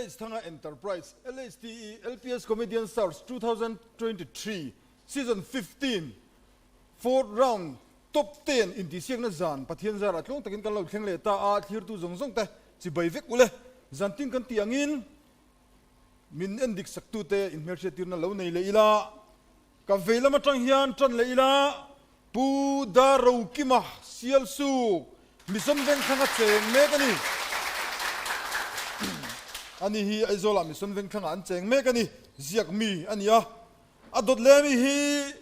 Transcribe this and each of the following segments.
LH Thanga Enterprise, LHTE, LPS Comedian Search 2023 Season 15 Fourth Round Top Ten intihsiakna zan Pathian zarah tluang takin kan lo thleng leh ta a, thlirtu zawng zawng te chibai vek ule. Zan tin kan tih angin min en dik saktute inhmelhriattirna lo nei leh ila, ka vei lam atang hian tan leh ila, Pu Darrokima Sialsuk Mission Vengthlanga cheng mek a ni. Ani hi Aizawlah Mission Vengthlangah an cheng mek a ni. Ziak mi a ni a. A dawt leh ami hi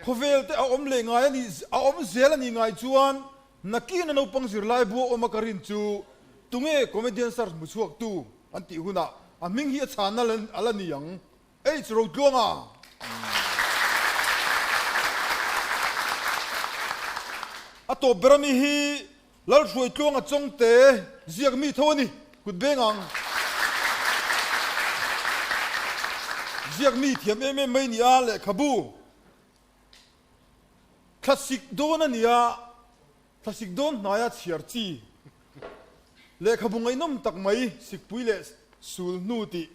khawvel te a awm leh ngai a nih a awm zel a nih ngai chuan nakin a naupang zirlai bu a awm a ka rin chu tunge comedian search hmu chhuak tu an tih hunah a hming hi a chhanna a la ni ang. H Rotluanga. A tawp ber ami hi Lalhruaitluanga Chawngte ziak mi tho a ni, kut beng ang. Ziak mi thiam em em mai ni a, lehkhabu thlasik dawn a ni a, thlasik dawn hnaia chhiar chi lehkhabu ngaihnawm tak mai Sikpui leh Sulhnu tih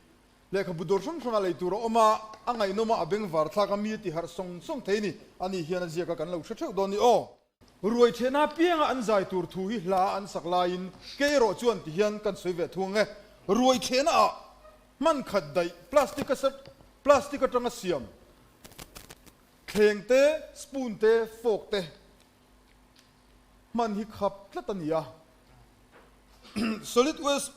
Lehkhabu dawr hrang hrangah lei tur a awm a, a ngaihnawm a, a bengvar thlak a, mi a ti harh sawng sawng thei a ni. Ani hian a ziak a, kan lo hre theuh dawn ni aw. Ruai thehna apianga an zai tur thu hi hla an sak laiin kei erawh chuan ti hian kan sawi ve thung ang e. Ruai thehna ah hman khat daih plastic a plastic atanga siam thleng te, spoon te, fork te hman hi khap tlat a ni a. Solid Waste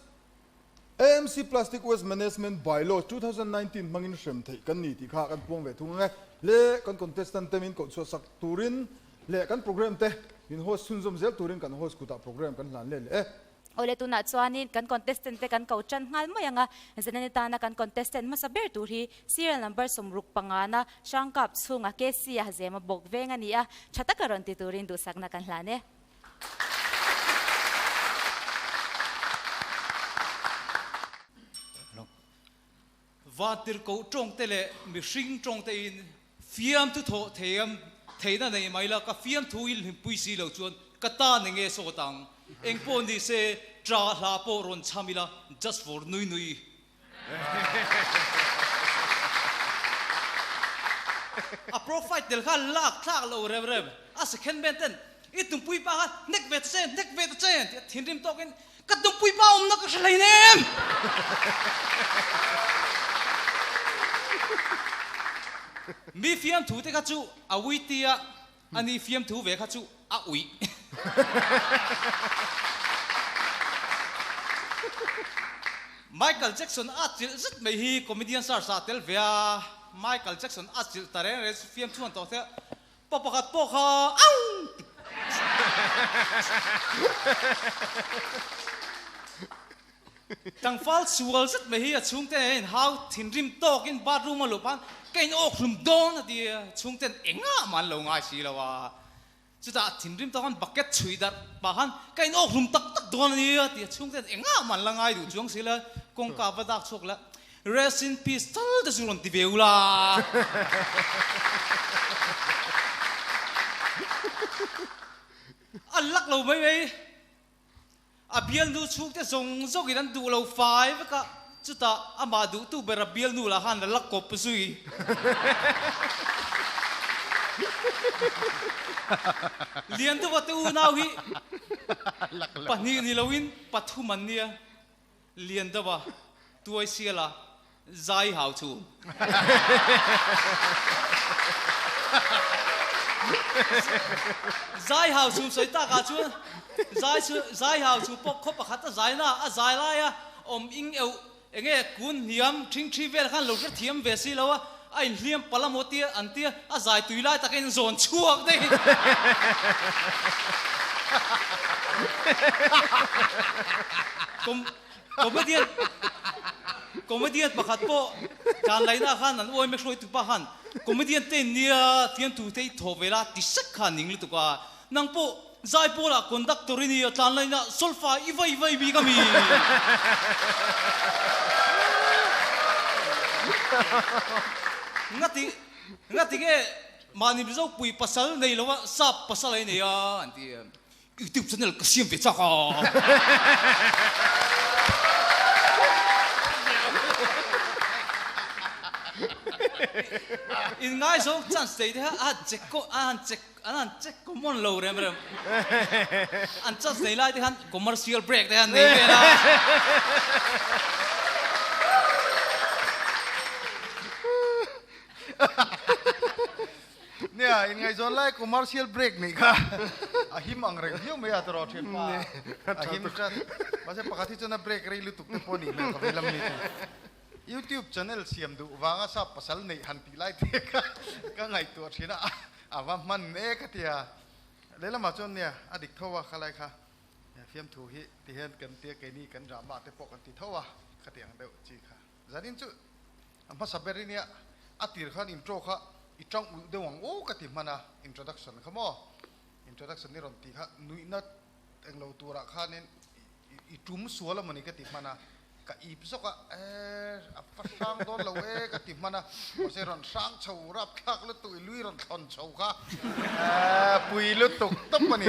AMC Plastic Waste Management Bylaws 2019 hmangin hrem theih kan ni tih kha kan puang ve thung ang e. Le kan contestant te min koh chhuah sak turin leh kan program te min host chhunzawm zel turin kan host kutah program kan hlan let leh e. Awle tunah chuanin kan contestant te kan ko tan nghal mai ang a, Zanani tana kan contestant hmasa ber tur hi serial number 65 na Hrangkap chhunga KC a zema bawk veng a ni a, tha taka rawn ti turin duhsakna kan hlan e. Vantirhkoh tawngte leh mihring tawngte in fiamthu thawh theiam theihna nei mai la, ka fiamthu in hlimpui si lo chuan ka tan enge sawt ang, engpawh ni se tra hla pawh rawn chham ila just for nui nui. A profile tel kha lak thlak lo rem rem a second man ten i tumpui pa kha hnek ve ta che hnek ve ta che tih a thinrim tawkin ka tumpui pa awmna ka hre hleinem. Mi fiamthu te kha chu a ui tia ani fiamthu ve kha chu a uih. Michael Jackson a chilh zet mai hi comedian star sa tel ve a, Michael Jackson a chilh ta reng reng chu fiam chuan tawh the pa pakhat pawh kha au! Tlangval sual zet mai hi a chhungte a inhau thinrim tawkin bathroom a luh pahan ka in awk hlum dawn a ti a, chhungten engah mah an lo ngai si lo a. Chutah thinrim tawk khan bucket chhui darh pah khan ka in awk hlum tak tak dawn a ni a ti a, chhungten engah mah an la ngai duh chuang si la, kawngka va dak chhuak la rest in peace tal te chu rawn ti ve ula. A lak lo mai mai. A bialnu chhungte zawng zawngin an duh lo fai vek a, chutah amah duhtu ber a bialnu lah khan a la kawp zui. Lianduva te unau hi pahnih ni loin pathum an nia, Lianduva, Tuaisiala, Zai hau chu. Zai hau chhum sawi tak ah chuan zai chu zai hau chhum pawh khaw pakhat a zai na a zai lai a awm ing euh enge kun hniam thing thi vel khan lo hre thiam ve si lo a a inhliam palh a maw tia an tia a zai tui lai tak a in zawn chhuak daih. Comedian Comedian pakhat pawh dan laihna khan an uaime hruaitu pa khan Comedian te in nia fiamthu te i thawh ve la ti sek kha ning lutuk a, nang pawh zai pawlah conductor i nia tlan laihna solfa i vai vai bik a mi? Ngati ngati nge mahni Mizo pui pasal nei lo a sap pasal a i nei a an ti a. Youtube channel ka siam ve chak a. Inngaizawng chance nei te kha a han check a han check an han check common lo rem rem. An chance nei lai te khan commercial break te khan nei vel a. Nia, inngaihzawn lai commercial break nih kha a him ang reng viau mai a tawrh thianpa a him hrat. Mahse pakhat hi chuan a break rei lutuk te pawh a nih hmel ka vei lam ni chu. YouTube channel siam duh vanga sap pasal neih han tih lai te kha ka ngaihtuah thin a, a va hman e ka ti a. Lehlamah chuan nia a dik tho a khalai kha fiamthu hi ti hian kan tia keini kan drama te pawh kan ti tho a khati ang deuh chi kha. Zanin chu a hmasa ber i nia, a tir khan intro kha i tang ulh deuh ang aw ka ti hman a, introduction kha maw? Introduction i rawn tih kha nuihna englo turah khanin i tum sual a mawni ka ti hman a, ka ip zawk a, eh a va hrang dawn lo e ka ti hman a, mahse rawn hrang chho rapthlak lutuk i lui rawn thlawn chho kha eh pui lutuk tawp a ni.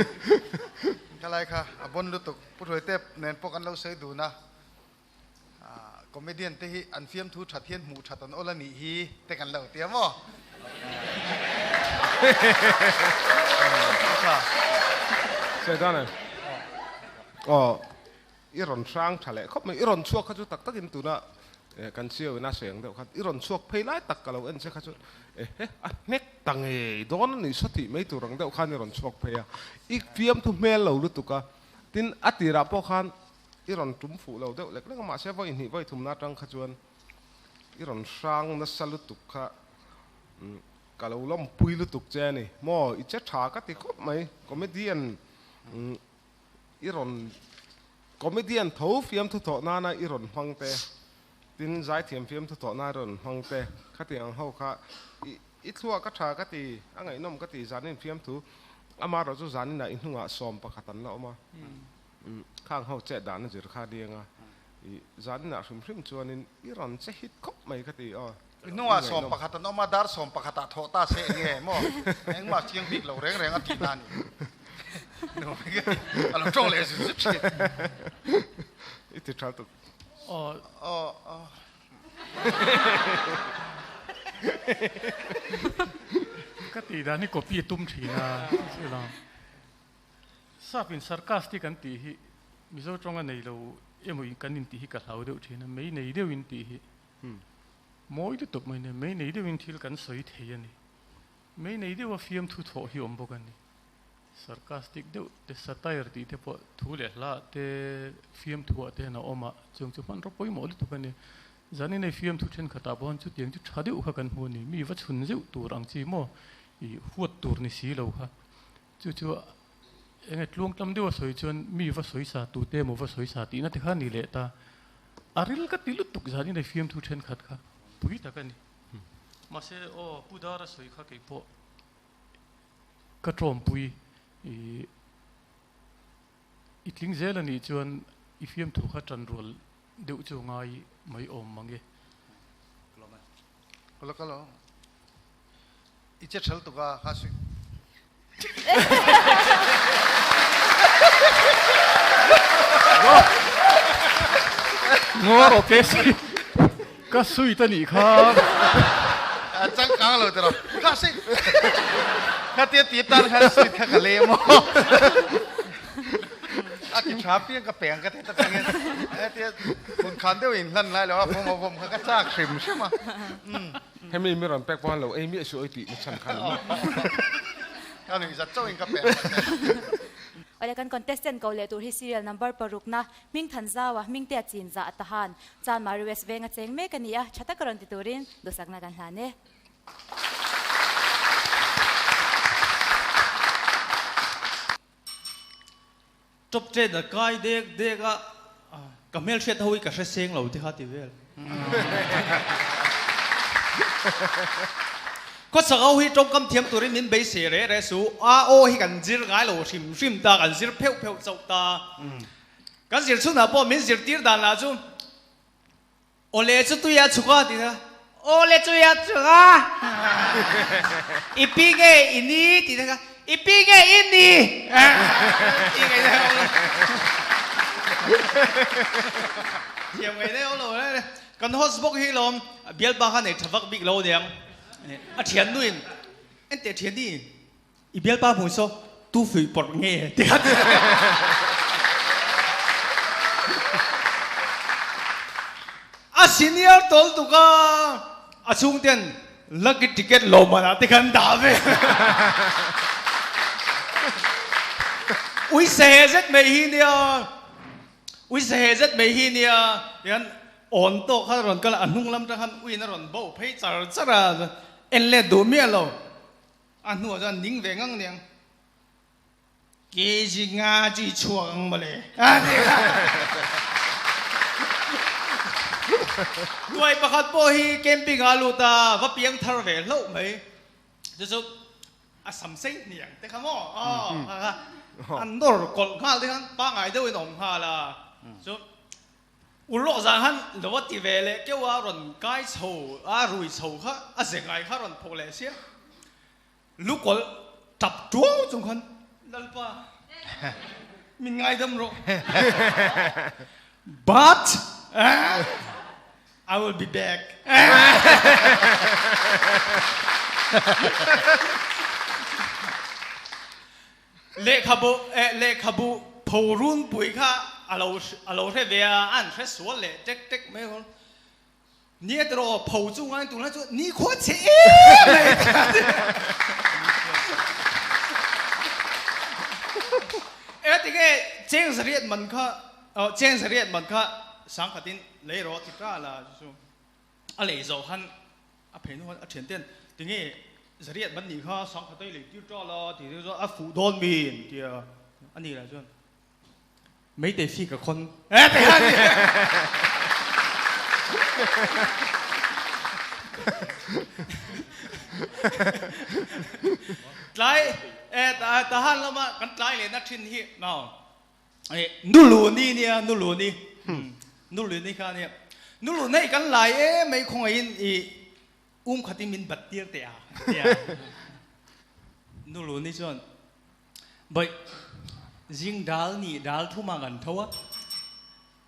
Khalai kha a bawn lutuk, Pu Hruaitep nen pawh kan lo sawi dun a. Comedian te hi an fiamthu that hian hmuh that an awl a nih hi te kan lo ti a maw? Saidana, aw i rawn hrang tha leh khawp mai, i rawn chhuak kha chu tak takin tuna kan chiau ina sawi ang deuh khan i rawn chhuak phei lai tak ka lo en che kha chu ehe a hnek ta ngei dawn a nih saw tih mai tur ang deuh khan i rawn chhuak phei a, i fiamthu hmel lo lutuk a, tin a tirah pawh khan I rawn tum fuh lo deuh lek lek a, mahse vawi hnih vawi thumna atang kha chuan i rawn hrang nasa lutuk kha ka lo lawmpui lutuk che a ni maw, i che tha ka ti khawp mai, comedian i rawn comedian tho fiamthu thawh nana i rawn hmang te, tin zaithiam fiamthu thawh nana i rawn hmang te, khatiang ang ho kha i i thluak a tha ka ti, a ngaihnawm ka ti zanin fiamthu, amaherawhchu chu zaninah i hnungah sawm pakhat an la awm a. Khang ho chet dan a zir kha diang a, i zaninah hrim hrim chuanin i rawn che hit khawp mai ka ti aw. I hnungah 11 an awm a, dar 11 ah thawh ta se eng nge maw, engmah chiang bik lo reng reng a tih na a ni. A lo tawng leh zut zut thin. I ti tha tuk. Aw aw. Ka tih dan hi copy tum thin a, chuvang. Sap in sarcastic an tih hi Mizo tawnga nei lo emaw in kan intih hi ka hlau deuh thin a, mei nei deuh in tih hi mawi lutuk mai nia, mei nei deuh in thil kan sawi thei a ni. Mei nei deuh a fiamthu thawh hi awm bawk a ni. Sarcastic deuh te satire tih te pawh thu leh hla ah te fiamthu ah te hian a awm a, chung chu hmanraw pawimawh lutuk a ni. Zanin hei fiamthu thenkhatah pawh chutiang chu tha deuh kha kan hmu a ni, mi va chhun zeuh tur ang chi maw i huat tur ni si lo kha. Chu chu enge tluangtlam deuh a sawi chuan mi va sawi sa tute emaw va sawi sa tihna te kha a ni leh ta. A ril ka ti lutuk zanin hei fiamthu thenkhat kha pui tak a ni. Mahse aw Pu Dara sawi kha kei pawh ka tawmpui i i tling zel a nih chuan i fiamthu kha tanrual deuh chu ngai mai awm mang e. Kala kala. I che ṭhal tuk a, kha sui. Ngawr ok si. Ka sui ta nih kha. A changkang lo tiraw. Kha sui. Kha tia ti tan khan sui kha ka le maw. A ti tha piang ka peng ka the ta tangin. Tia kun khan deuh in hlan lai lo a vom a vom kha ka chak hrim hrim a. Hemi mi rawn pek pawh lo ei miah suh oi tih na chhan kha ni maw? Ka nuih zat chauh in ka pek. Awle kan contestant ko leh tur hi serial number paruk na hming than zau a hming te a chin zah tahan Chan Mari West veng a cheng mek a ni a tha taka rawn ti turin duhsakna kan hlan e. Top chen a kai dek dek a, ka hmelhriat ho hi ka hre seng lo te kha ti vel. Khawchhak ho hi tawngkam thiam turin min beisei reh reh su, a aw hi kan zir ngai lo hrim hrim ta, kan zir pheuh pheuh chauh ta. Kan zir chhunah pawh min zirtir dan lah chu Awle chu tui a chhuk a ti kha. Awle tui a chhuk a. I pi nge i ni ti kha. I pi nge i ni. Ti ngai deuh lo. Thiam ngai deuh lo. Kan host bawk hi lawm bialpa kha nei tha vak bik lo niang. A thiannuin, Enteh thiani, i bialpa hmui saw tu fuih pawrh nge? ti kha. A senior tawl tuk a, a chhungten lucky ticket lawmman ah te khan dah ve. Ui sahe zet mai hi nia, ui sahe zet mai hi nia, tihian awn tawk kha rawn kal a, a hnung lam tang khan uiin a rawn bo phei char char a, en let duh miah lo. A hnuah chuan ning ve ngang niang. Kg nga chi chhuak ang mawle. Tuai pakhat pawh hi camping ah a lut a, va piang thar ve hlauh mai. Chu chu a sam sei hniang te kha maw? Aw, kha kha an nawr kawlh nghal te khan pangngai deuhin a awm nghal a. Chu Ulawk zan khan lo a ti ve leh keuh a, rawn kai chho a, rui chho kha a ze ngai kha rawn phawk leh sia. Lu kawlh tap tuau chung khan Lalpa min ngaidam rawh but I will be back. Lehkhabu eh lehkhabu pho runpui kha a lo a lo hre ve a, an hre sual leh tek tek mai khaw. Nia tiraw pho chu ngai tunlai chu ni khua chhe em mai. E tinge cheng zariat man kha cheng zariat man kha sangkhatin lei rawh ti ta la chu a lei zawh khan a phei hnu khan a thian ten tinge zariat man nih kha sangkhat a i lei tir ta la ti chu a fuh dawn min tia a ni lah chuan Meitei fi ka khawn e ti a ni. Tlai e tahan lama kan tlai lehna thin hi e nuluni nia nuluni nuluni kha nia nulun hei kan lai em mai khawngaihin i um khatin min bat tir teh a tia nuluni chuan Bawih, zing dal nih dal thuma kan tho a,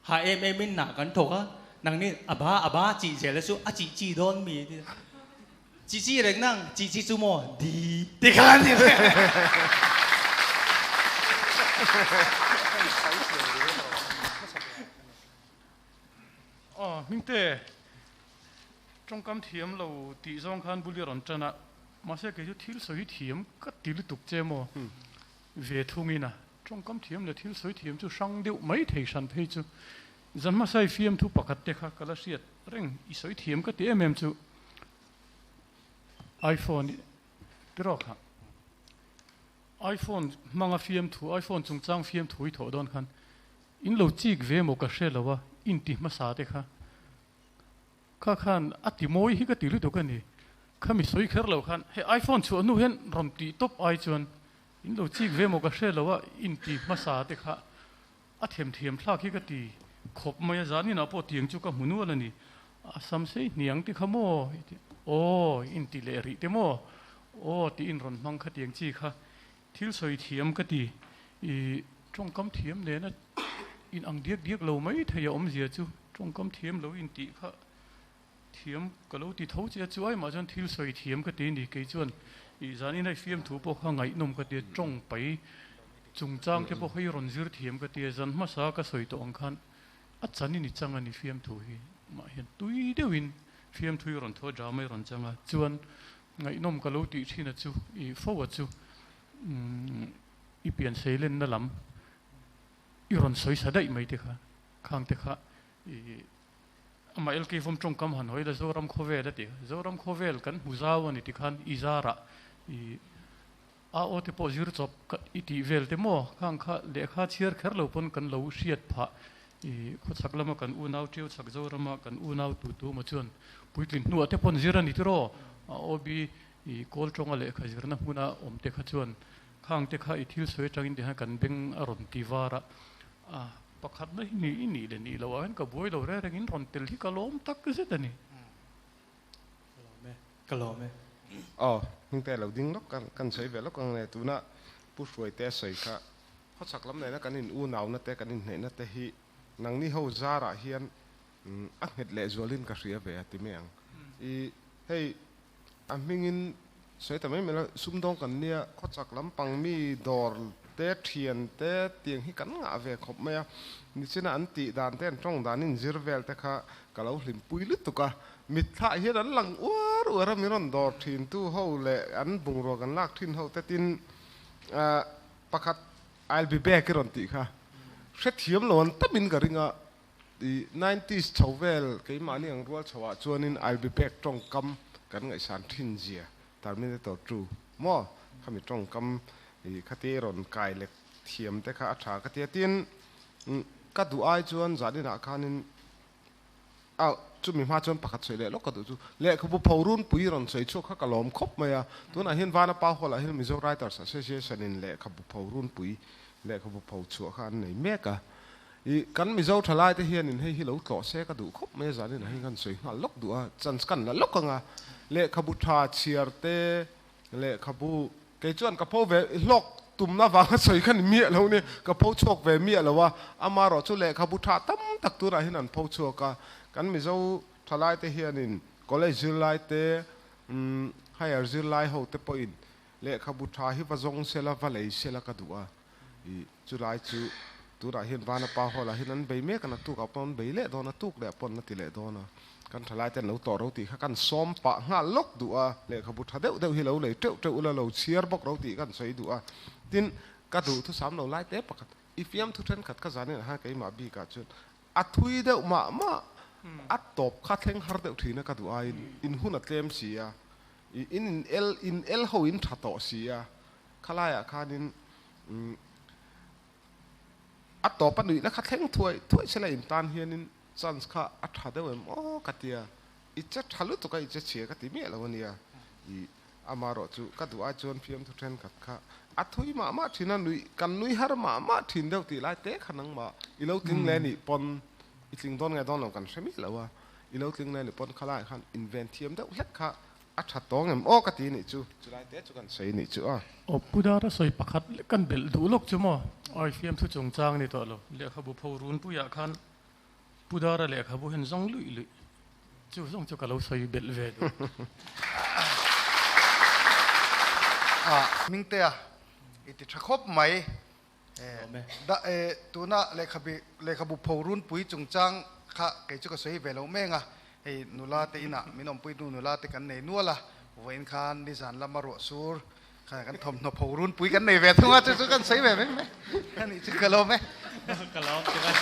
ha em em in nah kan thawk a, nang nih a ba a ba chih zel a chu a chih chi dawn mi ti chi chi reng nang chih chi chu maw di ti kha a ni ve. Aw Hmingte, tawngkam thiam lo tih zawng khan bul i rawn tan a, Mahse kei chu thil sawi thiam ka ti lutuk che maw? Ve thungin a tawngkam thiam leh thil sawi thiam chu hrang deuh mai thei hran phei chu zan hmasa i fiamthu pakhat te kha ka la hriat reng i sawi thiam ka ti em em chu iPhone i tiraw kha iPhone hmanga fiamthu iPhone chungchang fiamthu i thawh dawn khan in lo chik ve maw ka hre lo a inti hmasa te kha Kha khan a ti mawi hi ka ti lutuk a ni. Khami sawi kher lo khan hei iPhone chhuah hnu hian rawn tih tawp ai chuan in lo chik ve maw ka hre lo a inti hmasa te kha a themthiam thlak hi ka ti khawp mai a, zan inah pawh tiang chu ka hmu nual a ni. A sam sei hniang te kha maw i ti aw inti leh rih te maw aw tiin rawn hmang kha tiang chi kha thil sawi thiam ka ti i tawngkam thiam nena in ang diak diak lo mai thei a awmzia chu. Tawngkam thiam lo intih kha thiam ka lo ti tho che a, chu aimah chuan thil sawi thiam ka ti a ni. Kei chuan ih zanin hei fiamthu pawh kha ngaihnawm ka ti a, tawng pai chungchang te pawh kha i rawn zir thiam ka ti a, zan hmasa ka sawi tawh ang khan a chan in i chang a ni fiamthu hi. Mah hian tui deuhin fiamthu i rawn thaw a, drama i rawn chang a, chuan ngaihnawm ka lo tih thin a chu ih fo a chu i pian seilenna lam i rawn sawi sa daih mai te kha. Khang te kha i amah LK Vawm tawngkam han hawi la Zoram khawvel a ti. Zoram khawvel kan hmu zau a ni ti khan i zarah i a aw te pawh zir chawp i tih vel te maw khang kha lehkha chhiar kher lo pawn kan lo hriat phah i khawchhak lama kan unau ṭiau chhak Zorama kan unau tu tu maw chuan puitlin hnuah te pawn zir a ni tiraw a aw bi i kawl tawnga lehkha zirna hmuna awm te kha chuan khang te kha i thil sawi atangin ti hian kan beng a rawn ti var a a Pakhatna hi ni i nih leh nih loh ah hian ka buai lo reng reng in rawn tel hi ka lawm tak zet a ni. Ka lawm e, ka lawm e. Aw, Hmingte lo ding lawk kan kan sawi ve lawk ang le, tuna Pu Hruaite a sawi kha khawchhak lam nena kan in unauna te kan inhneihna te hi nangni ho zarah hian a nghet leh zualin ka hria ve a ti mai ang. I hei. A hmingin sawi ta mai mai la, sumdawng kan nia, khawchak lampang mi dawr te, thian te tiang hi kan ngah ve khawp mai a. Nichina an tih dan te, an tawng dan inzir vel te kha ka lo hlimpui lutuk a. Mitthlah hian an lang uar uar a, min rawn dawr thin tu ho leh an bungrua kan lak thin ho te tin pakhat I'll be back i rawn tih kha hrethiam lo an tamin ka ring a. I nineties chho vel keimahni ang rual chho ah chuanin I'll be back tawngkam kan ngaihsan thin zia Terminator 2 maw khami tawngkam i khati rawn kai lek thiam te kha a tha ka tia tin ka duh ai chuan zanin ah khanin a chumi hma chuan pakhat sawi leh lawk ka duh chu lehkhabu pho runpui rawn sawi chhuak kha ka lawm khawp mai a tunah hian Vanapa Hall ah hian Mizo Writers Association in lehkhabu pho runpui lehkhabu pho chhuah kha an nei mek a. I kan Mizo thalai te hianin hei hi lo tlawh se ka duh khawp mai a, zanin ah hian kan sawi nghal lawk duh a, chance kan la lawk ang a, lehkhabu tha chhiar te, lehkhabu kei chuan ka pho ve hlawk tumna vanga sawi kha ni miah lo ni, ka pho chhuak ve miah lo a, amaherawh chu lehkhabu tha tam tak tunah hian an pho chhuak a, kan Mizo thalai te hianin college zirlai te, higher zirlai ho te pawhin lehkhabu tha hi va zawng sela va lei sela ka duh a. I chulai chu tunah hian Vanapa Hall ah hian an bei mek a, naktuk ah pawh an bei leh dawn a, tuk leh pawh an la ti leh dawn a. Kan thalai te an lo tawh ro tih kha kan sawm pah nghal lawk duh a, lehkhabu tha deuh deuh hi lo lei teuh teuh ula lo chhiar bawk ro tih kan sawi duh a. Tin, ka duh thusam lo lai te pakhat, i fiamthu thenkhat kha zanin ah khan keimah bikah chuan a thui deuh mah mah, a tawp kha thleng har deuh thin a ka duh aiin in hun a tlem si a, i in in el in el ho in tha tawh si a, Khalaiah khanin a tawp a nuihna kha thleng thuai thuai sela in tan hianin chance kha a tha deuh em aw ka tia, i che tha lutuk a i che chhia ka ti miah lo ania, i amarawh chu ka duh ai chuan fiamthu thenkhat kha a thui mah mah thin a, nuih kan nui har mah mah thin deuh tih lai te kha nangmah i lo tling leh nih pawn i tling dawn nge dawn lo kan hre miah lo a, i lo tling leh nih pawn khalaiah khan inven thiam deuh hlek kha A tha tawng em aw ka ti nih chu, chulai te chu kan sawi nih chu a. Aw Pu Dara sawi pakhat lek kan belh duh lawk chu maw? Ai fiamthu chungchang ni tawh lo. Lehkhabu pho runpuiah khan Pu Dara lehkhabu hian zawng luih luih chu zawng chu ka lo sawi belh ve duh. A Hmingtea i ti tha khawp mai. Da e tuna lehkhabi lehkhabu pho runpui chungchang kha kei chu ka sawi ve lo meng a, hei nula te inah min awmpui hnu nula te kan nei nual a, vawiin khan nizan lama ruah sur kha kan thawmhnaw pho runpui kan nei ve thung a, chu chu kan sawi ve mai mai a nih chu ka lawm e. Ka lawm che mai.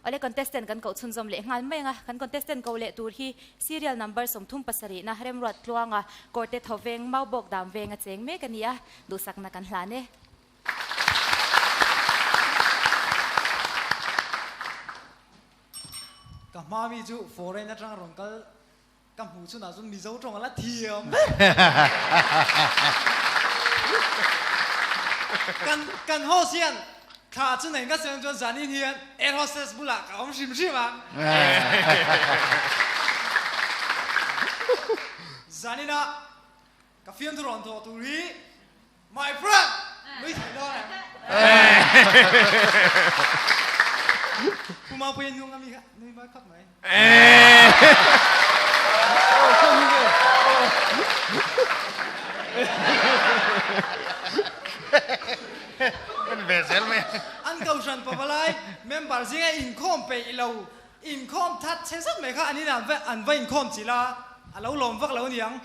Awle contestant kan koh chhunzawm leh nghal mai ang a, kan contestant koh leh tur hi serial number 37 na Remruat Tluanga Kawrte tho veng Maubawk dam veng a cheng mek a ni a, duhsakna kan hlan e. Ka hma mi chu foreign atang rawn kal Ka hmuh chhunah chuan Mizo tawng a la thiam ber. Kan kan host hian thla chu nei ngat seng chuan zanin hian air hostess bulah ka awm hrim hrim ang. Zaninah ka fiamthu rawn thawh tur hi My friend! Nui thei dawn em? Pu Mapuia nung ami kha nui mai khawp mai. Kan ve zel mai. An kohhran pavalai member zinga inkhawm peih lo, inkhawm that chhe zet mai kha an inah an va inkhawm chilh a, a lo lawm vak lo niang.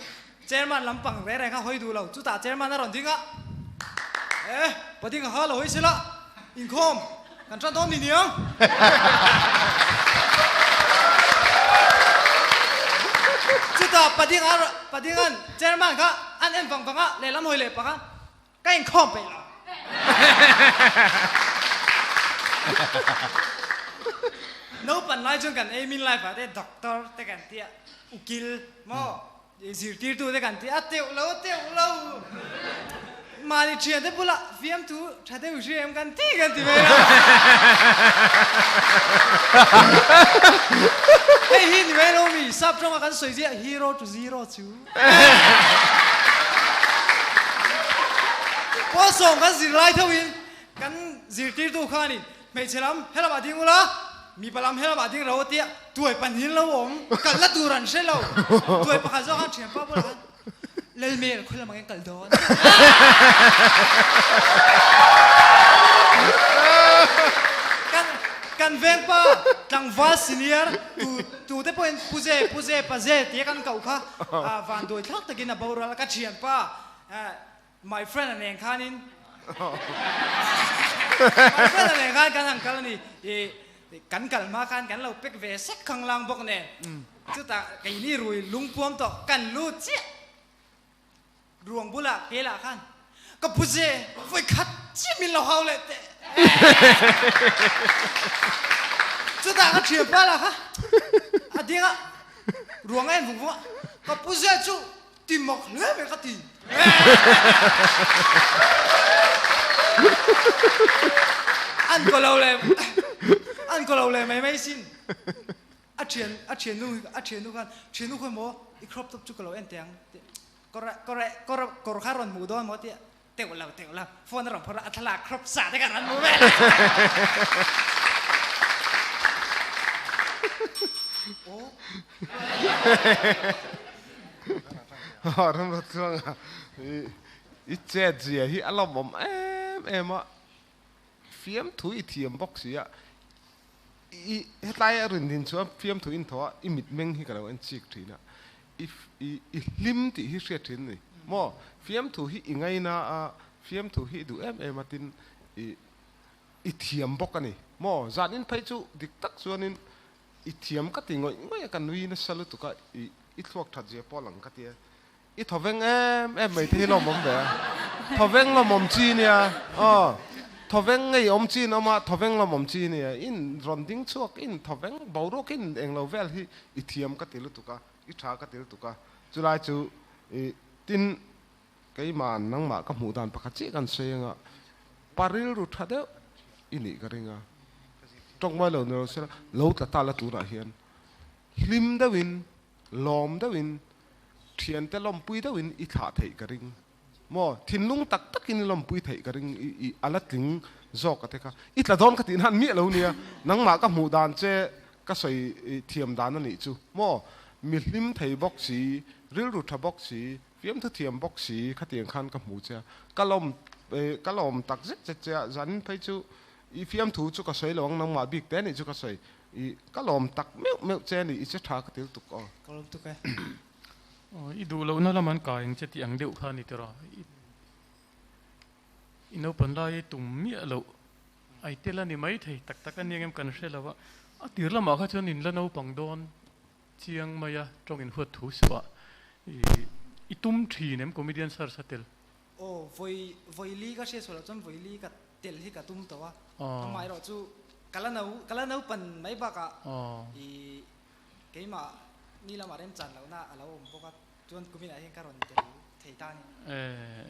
Chairman lampang reng reng kha hawi duh lo, chutah chairman a rawn ding a, Eh, pading a ha lo hawi sela, inkhawm kan tan dawn ni niang. Chutah pading a pading an chairman kha an en vang vang a, lehlam hawi leh pak a, ka inkhawm peih lo. Naupan lai chuan kan aim in life ah te doctor te kan tia, ukil maw? Zirtirtu te kan ti a teuh lo teuh lo. Mahni thian te bulah fiamthu tha deuh hria em kan ti kan ti mai a. Hei hi ni mai lo mi sap tawnga kan sawi ziah hero to zero chu. Pawlsawm kan zirlai theuhin kan zirtirtu khanin hmeichhe lam helamah ding ula. Mipa lam helamah ding ro a tia, tuai pahnih lo awm, kal la tur an hre lo. Tuai pakhat zawk khan thianpa bulah khan, Lalmel, khawi lamah nge kal dawn? Kan kan vengpa tlangval senior tu tu te pawhin Pu Ze, Pu Ze, Pa Ze tia kan koh kha vanduai thlak takin a boral a, ka thianpa My friend a nen khanin My friend a nen khan kan han kal a ni i kan kal hma khan kan lo pek ve sek khanglang bawk nen chutah keini rui lungpuam tawh kan lut chiah ruang bulah kelah khan ka pu ze vawi khat chiah min lo hau leh teh chutah ka thianpa lah kha a ding a ruang a en vung vung a ka pu ze chu Ti mak hle mai ka ti. An ko lo le an ko lo le mai mai sin. A thian a thian nu a thian nu khan thian nu khawi maw i crop top chu ka lo en teh ang kawr kawr kawr kawr kha rawn hmuh dawn maw tia teuh lo teuh lo phone a rawn phawrh a a thlalak crop sa te khan an hmu vel. Aw. Ram chuanga i chet zia hi a lawmawm em em a, fiamthu i thiam bawk si a, i hetlai a rin din chuan fiamthu in thaw a, i mitmeng hi ka lo en chik thin a, i i hlim tih hi hriat thin a ni maw, fiamthu hi i ngaina a, fiamthu hi i duh em em a tin i i thiam bawk a ni maw, zanin phei chu dik tak chuanin I thiam ka ti ngawih ngawih a, ka nui nasa lutuk a, i i thluak that zia pawh lang ka ti a, i thawveng em em mai te hi lawmawm ve a, thawveng lawmawm chi nia aw, thawveng ngei awm chi in awm a, thawveng lawmawm chi nia, in rawn ding chhuak in thawveng boruak in englo vel hi i thiam ka ti lutuk a, i tha ka ti lutuk a, chulai chu i tin keimah nangmah ka hmuh dan pakhat chiah kan sawi anga pa rilru tha deuh i nih ka ring a, tawng mai lo ni lo sela lo tla ta la tunah hian hlim deuhin lawm deuhin thiante lawmpui deuhin i thlah theih ka ring maw thinlung tak takin i lawmpui theih ka ring i i a la tling zawk a te kha i tla dawn ka tih nan miah lo nia nangmah ka hmuh dan che ka sawi thiam dan a nih chu maw mi hlim thei bawk si rilru tha bawk si Fiamthu thiam bawk si khatiang khan ka hmu che a, ka lawm ka lawm tak zet zet che a, zanin phei chu i fiamthu chu ka sawi lo ang nangmah bik te anih chu ka sawi, i ka lawm tak meuh meuh che a ni, i che tha ka til tuk aw. Ka lawm tuk e. Aw i duh lohna lam an kai ang che tih ang deuh kha a ni tiraw, i naupan lai i tum miah loh ai tel a ni maithei tak tak a ni ang em kan hre lo a, a tir lamah kha chuan in la naupang dawn. Chiang mai a tawng in huat thu suh ah i tum thin em comedian search a tel? Aw vawi vawi li ka hriat sual loh chuan vawi li ka tel hi ka tum tawh a, amaherawh chu ka la no ka la naupan mai bakah i keimah ni lamah remchan lohna a lo awm bawk a, chuan kuminah hian ka rawn tel thei ta a ni. E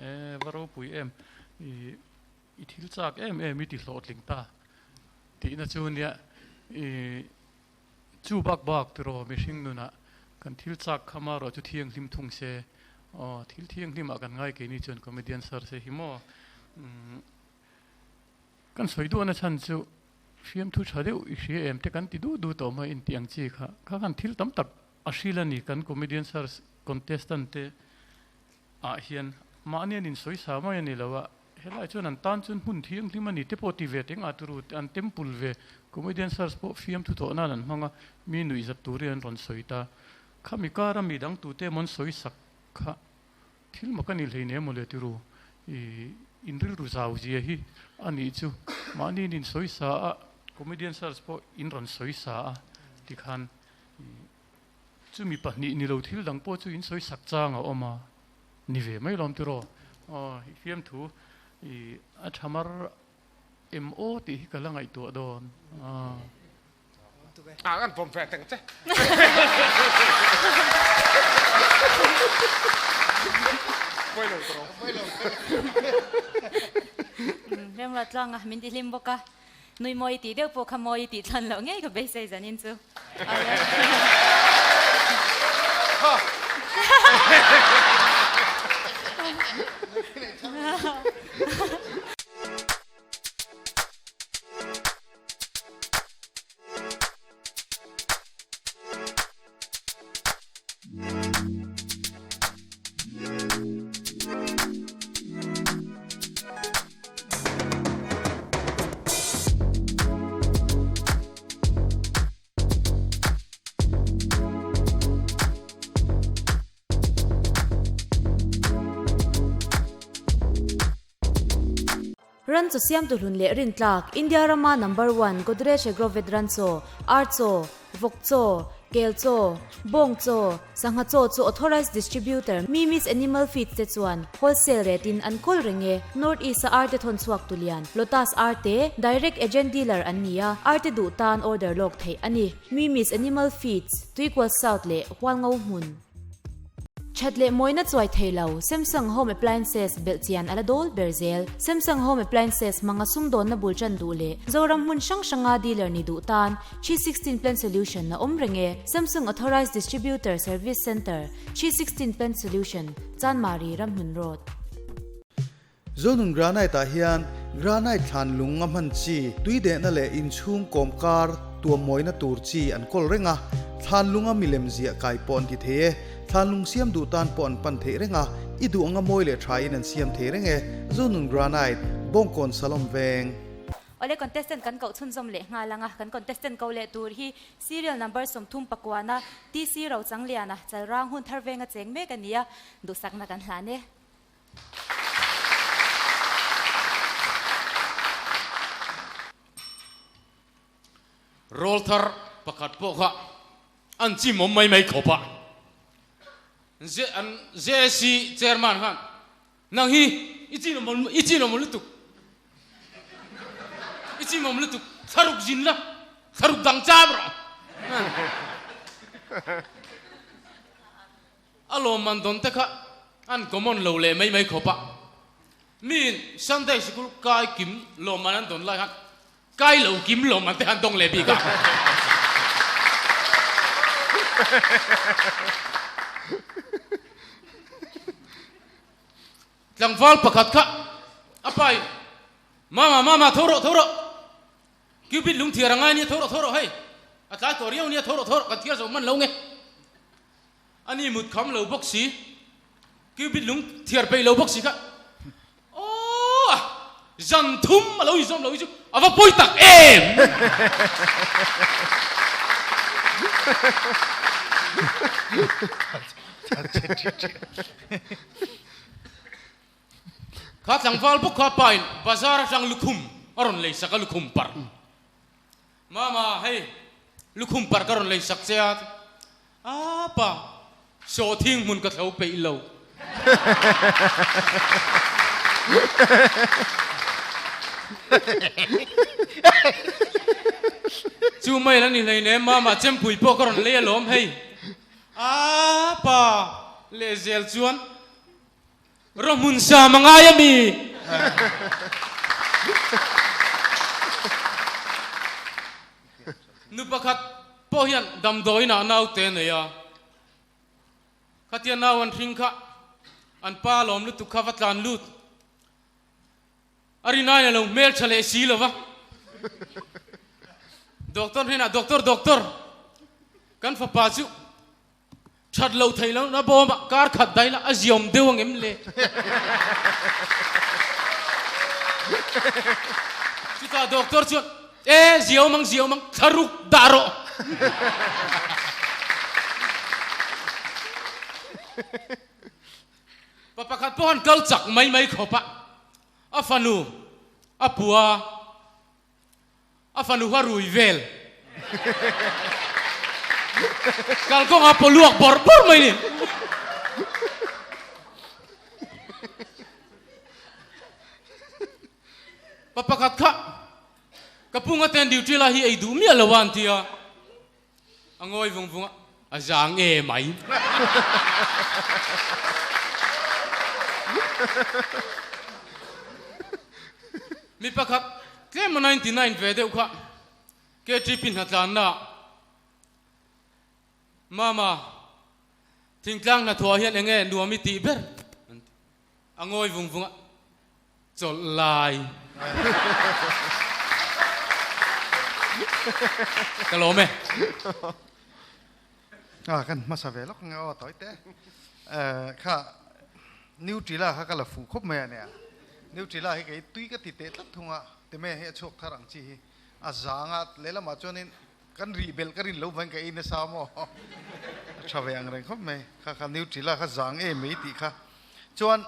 e va ropui em i i thil chak em em i ti hlawhtling ta tihna chu nia i Chu bak bak tiraw mihring nunah kan thil chak kha marawh chu thianghlim thung se aw thil thianghlimah kan ngai keini chuan comedian sir se hi maw umm kan sawi duhna chhan chu fiamthu tha deuh i hria em te kan ti duh duh tawh mai intih ang chi kha kha khan thil tam tak a hril a ni kan comedian sir contestant te ah hian mahni an insawi sa mai a ni lo a, helai chuan an tan chuan hmun thianghlim a ni te pawh ti ve teng a turu an temple ve comedian search pawh fiamthu thawh nan an hmang a, mi nuihzat turin an rawn sawi ta. Khami kara mi dang tute emaw an sawi sak kha thil mak a ni hleinem emaw le turu i in rilru zau zia hi a nih chu mahni an insawi sa a, comedian search pawh in rawn sawi sa a tikhan i Chumi pahnih ni lo thil dang pawh chu in sawi sak chang a awm a, ni ve mai lawm tiraw? Aw, i fiamthu i a tha mar em aw tih hi ka la ngaihtuah dawn a. A kan pawm ve teng che. Pawi lo tiraw? Pawi lo. Remruat tluanga min ti hlim bawk a. Nui mawi tih deuh pawh kha mawi tih thlan loh ngei ka beisei zanin chu. Ran chaw siamtu hlun leh rintlak, India rama number one Godrej Agrovet ran chaw, ar chaw, vawk chaw, kel chaw, bawng chaw, sangha chaw chu authorised distributor Mimi's Animal Feeds te chuan wholesale rate in an kawl reng e. North East a ar te thawn chhuak tu lian, Lotus ar te direct agent dealer an ni a, ar te duh tan order lawk theih a ni. Mimi's Animal Feeds, Tuikual South leh Hualngo hmun. That leh mawina chuai thei lo, Samsung Home Appliances belh chian a la dawl ber zel. Samsung Home Appliances hmanga sumdawnna bul tan duh leh Zoram hmun hrang hranga dealer ni duh tan Chi 16 Plant Solution a awm reng e. Samsung Authorized Distributor Service Centre, Chi 16 Plant Solution, Chanmari, Ramhlun Road. Zonun Granite ah hian granite thlan lung a hman chi, tui dehna leh inchhung kawm kar tuam mawina tur chi an kawl reng a, thlan lunga milem ziah kai pawh an ti thei e, thlan lung siam duh tan pawh an pan theih reng a, i duh anga mawi leh tha in an siam thei reng e, Zonun Granite, Bawngkawn Salom Veng. Awle contestant kan koh chhunzawm leh nghal ang a, kan contestant ko leh tur hi serial number 30 pakuana TC Rochangliana Chalrang hun thar venga cheng mek a ni a, duhsakna kan hlan e. Rawl thar pakhat pawh kha an chim awm mai mai khawp a, an JAC chairman khan nang hi i chin awm i chin awm lutuk, i chim awm lutuk thlaruk zin la thlaruk dang cham rawh. A lawmman dawn te kha an common lo leh mai mai khawp a, miin Sunday sikul kai kim lawmman an dawn lai khan kai lo kim lawmman te kha an dawng leh bik a. Tlangval pakhat kha a pa in, Mama, mama, tho rawh, tho rawh, Cupid lungthiar a ngai nia, tho rawh, tho rawh, hei a tlai tawh riau nia, tho rawh, tho rawh, kan thiar zo hman lo nge. A ni mut kham lo bawk si, Cupid lung thiar peih lo bawk si kha aw a zan thum a lo inzawm lo hi chu a va pawi tak em! Kha tlangval bawk kha pa in bazar atang lukhum a rawn lei sak a lukhum parh. Mama hei lukhum parh ka rawn lei sak che a. A pa, sawhthing hmun ka thlo peih lo. Chu mai la ni hleinem, mama chempui pawh ka rawn lei alawm hei. A pa, lehzel chuan Rawhmun sam a ngai a mi? Nu pakhat pawh hian damdawiin ah naute a nei a, khatia nau an hring kha an pa lawm lutuk kha va tlan lut a rinaiin a lo hmel tha leh si lo va, doctor hnenah doctor doctor kan fapa chu That loh theih loh na bawm ah kar khat daih la a ziawm deuh ang em le? Chutah doctor chuan, E ziawm ang ziawm ang, thlaruk dah rawh. Pa pakhat pawh han kal chak mai mai khawp a, a fanu a pua. A fanu kha rui vel. Kalkawngah paw luak bawrh bawrh mai ni. Pa pakhat kha ka punga ten duty lai hi ei duh miah lo a an ti a. A ngawi vung vung a, a zang e mai. Mi pakhat tlem a 99 ve deuh kha KTP hnatlanna ah Mama, thingtlang hnathawh ah hian enge nuam i tih ber? an ti. A ngawi vung vung a, chawlh lai. Ka lawm e. A kan hmasa ve lawk nge aw tawi te. Kha Nutella kha ka la fuh khawp mai a nia. Nutella hi kei tui ka ti teh tlat thung a, time hi a chhuak thar ang chi hi. A zang a, lehlamah chuanin Kan rih belh ka rin lo vang ka ei nasa maw? A tha ve ang reng khawp mai. Kha kha Nutella kha zang em mai tih kha. Chuan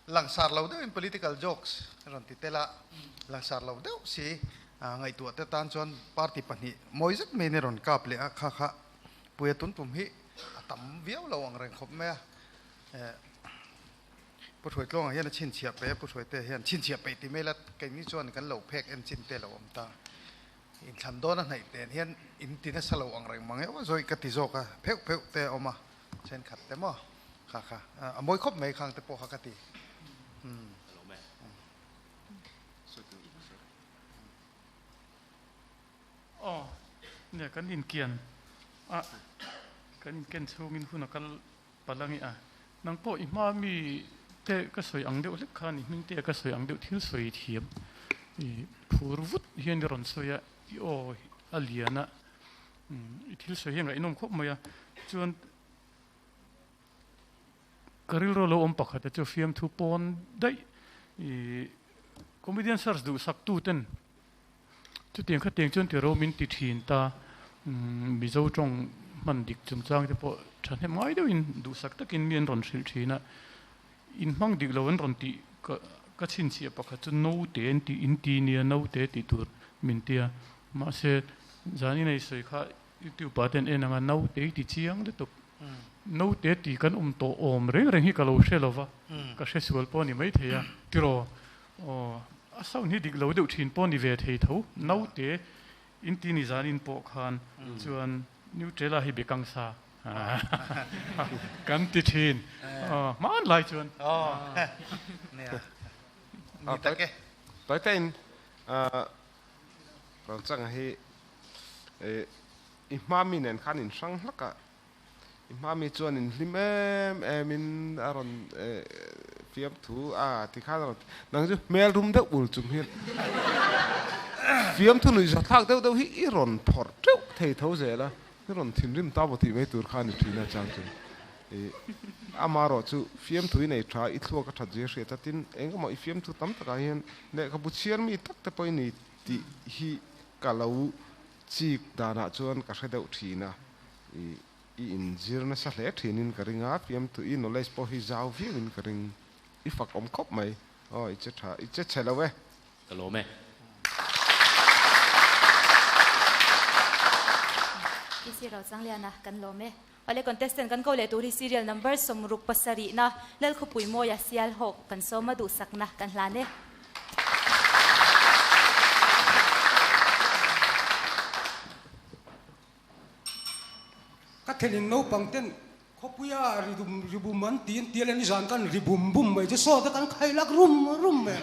Langsar lo deuhin political jokes rawn ti tel a, langsar lo deuh si ngaihtuah te tan chuan party pahnih mawi zet maiin a rawn kap leh a, kha kha Puia tuntum hi a tam viau lo ang reng khawp mai a. Pu Hruaitluanga hian a chhinchhiah pe a, Pu Hruaitea hian chhinchhiah peih ti mai la keini chuan kan lo phek en chin te lo awm ta. Inthlan dawn a hnaih nen hian in ti nasa lo ang reng mang euh a, zawi ka ti zawk a, pheuh pheuh te a awm a, thenkhat te maw kha kha a mawi khawp mai khang te pawh kha ka ti. Umm. Aw, nia kan inkian a, kan inken chhungin hun a kal palh ange a, nang pawh i hma mi te ka sawi ang deuh hlek khan i hming te ka sawi ang deuh thil sawi thiam i phur vut hian i rawn sawi a, i aw a lian a, i thil sawi hi a ngaihnawm khawp mai a, chuan ka rilru lo awm pakhat a chu fiamthu pawn daih i comedian search duhsak tu ten Chutiang khatiang chuan tiro min ti thin ta, Mizo tawng hman dik chungchang te pawh thahnem ngai deuhin duhsak takin mi an rawn hrilh thin a, in hmang dik lo an rawn tih ka chhinchhiah pakhat chu naute an tih in ti nia naute tih tur min tia, mahse zanin a i sawi kha YouTube ah te an en ang a naute i ti chiang lutuk, naute tih kan awm tawh awm reng reng hi ka lo hre lova, ka hre sual pawh a ni maithei a tiraw. Aw, a sound hi dik lo deuh thin pawh ni ve thei tho. Naute in ti ni zan in pawh khan chuan Nutella hi bekang sa kan ti thin. Aw, hman lai chuan. Aw, nia. Ni tak e. Tawi in Rochanga hi i hma mi nen khan in hrang hlak a. I hma mi chuan in hlim em em in a rawn fiam thu a ti khan a rawn ti. Nang chu hmel rum deuh ul chung hian fiam thu nuih zathlak deuh deuh hi i rawn phawrh teuh thei tho zel a, i rawn thinrim ta maw tih mai tur kha a ni thin a chang chu. I amaherawh chu fiam thu i nei tha, i thluak a that zia hriat a, tin eng emaw i fiam thu tam takah hian lehkhabu chhiar mi tak te pawh i ni tih hi ka lo chik danah chuan ka hre deuh thin a. I i inzir nasa hle thinin ka ring a, fiamtu i knowledge pawh hi zau viauin ka ring. I fak awm khawp mai. Aw i che tha, i che chhe lo e. Ka lawm e. PC Rosangliana kan lawm e. Awle contestant kan ko leh tur hi serial number 67 na Lalkhawpui Mawia Sialhawk kan sawm a duhsakna kan hlan e. Ka thenin naupang ten khawpuia ri dum ri bum an ti an ti a le nizan kan ri bum bum mai chu saw te kan khai lak rum rum mai a.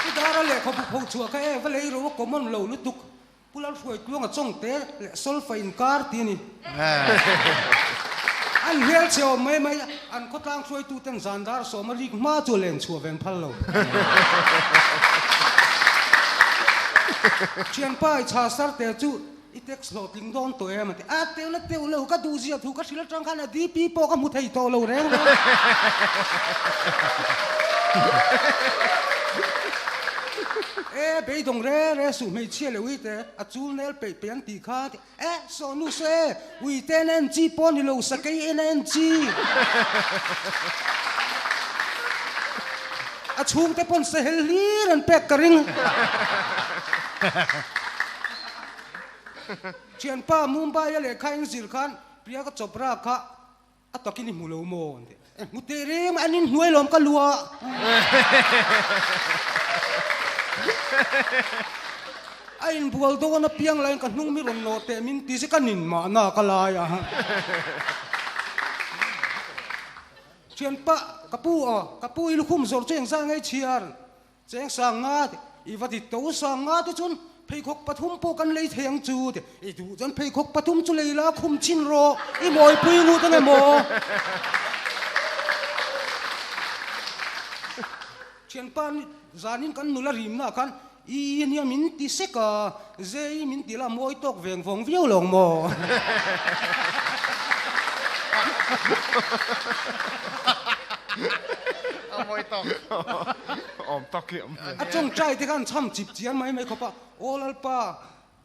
Pu Dara lehkhabu pho chhuah kha e va lei ro a common lo lutuk Pu Lalhruaitluanga chawngte leh solfa inkar ti a ni. An hmel chhe awm mai mai an khawtlang hruaitu ten zan dar sawma rik hma chu len chhuah ve an phal lo. Thianpa i chha sar te chu i text hlawhtling dawn tawh em a ti. A teuh na teuh lo ka duh ziah thu ka hrilh atang khan a DP pawh ka hmu thei tawh lo reng reng. E beidawng re re suh hmeichhia leh uite a chul nel peih peih an tih kha a ti. E, sawhnu saw e, ui te na en chi pawh ni lo, sakei en a en chi. A chhungte pawn sahel hlir an pek ka ring. Thianpa Mumbai a lehkha in zir khan Priyanka Chopra kha A takin i hmu lo maw? An ti. E, hmu teh reng mai, an inhnuai lawm ka lu a. A inbual dawn apiang laiin ka hnung mi rawn nawh teh min ti se ka nin mahna ka lai a. Thianpa, ka pu aw, ka pu i lukhum zawrh chu engzah nge i chhiar? Cheng sang nga te, i va ti to sang nga te chuan pheikhawk pathum pawh kan lei thei ang chu te, i duh chuan pheikhawk pathum chu lei la khum chhin rawh, i mawipui ngut ang emaw? Thianpa zanin kan nula rimna khan i i nia min ti sek a, ze i min ti la mawi tawk veng vawng viau lo ang maw? A mawi tawk. Awm tawk hi awm ve. A tawngtai te khan chham chip chian mai mai khawp a, Aw Lalpa.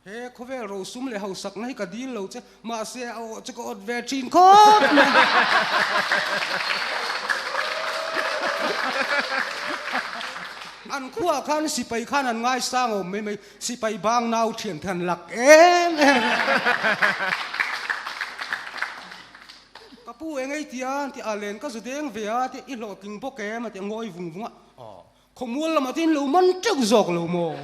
He khawvel rosum leh hausakna hi ka dil lo che, mahse a awh chu ka awt ve thin khawp mai. An khuaah khan sipai khan an ngaisang awm mai mai, sipai bang nau thian te an lak em em. Ka pu eng ei tia an ti a, len ka zu deng ve a ti, i hlawhtling bawk em a ti a, ngawi vung vung a, Khawmual lamah te in lo man teuh zawk lo maw?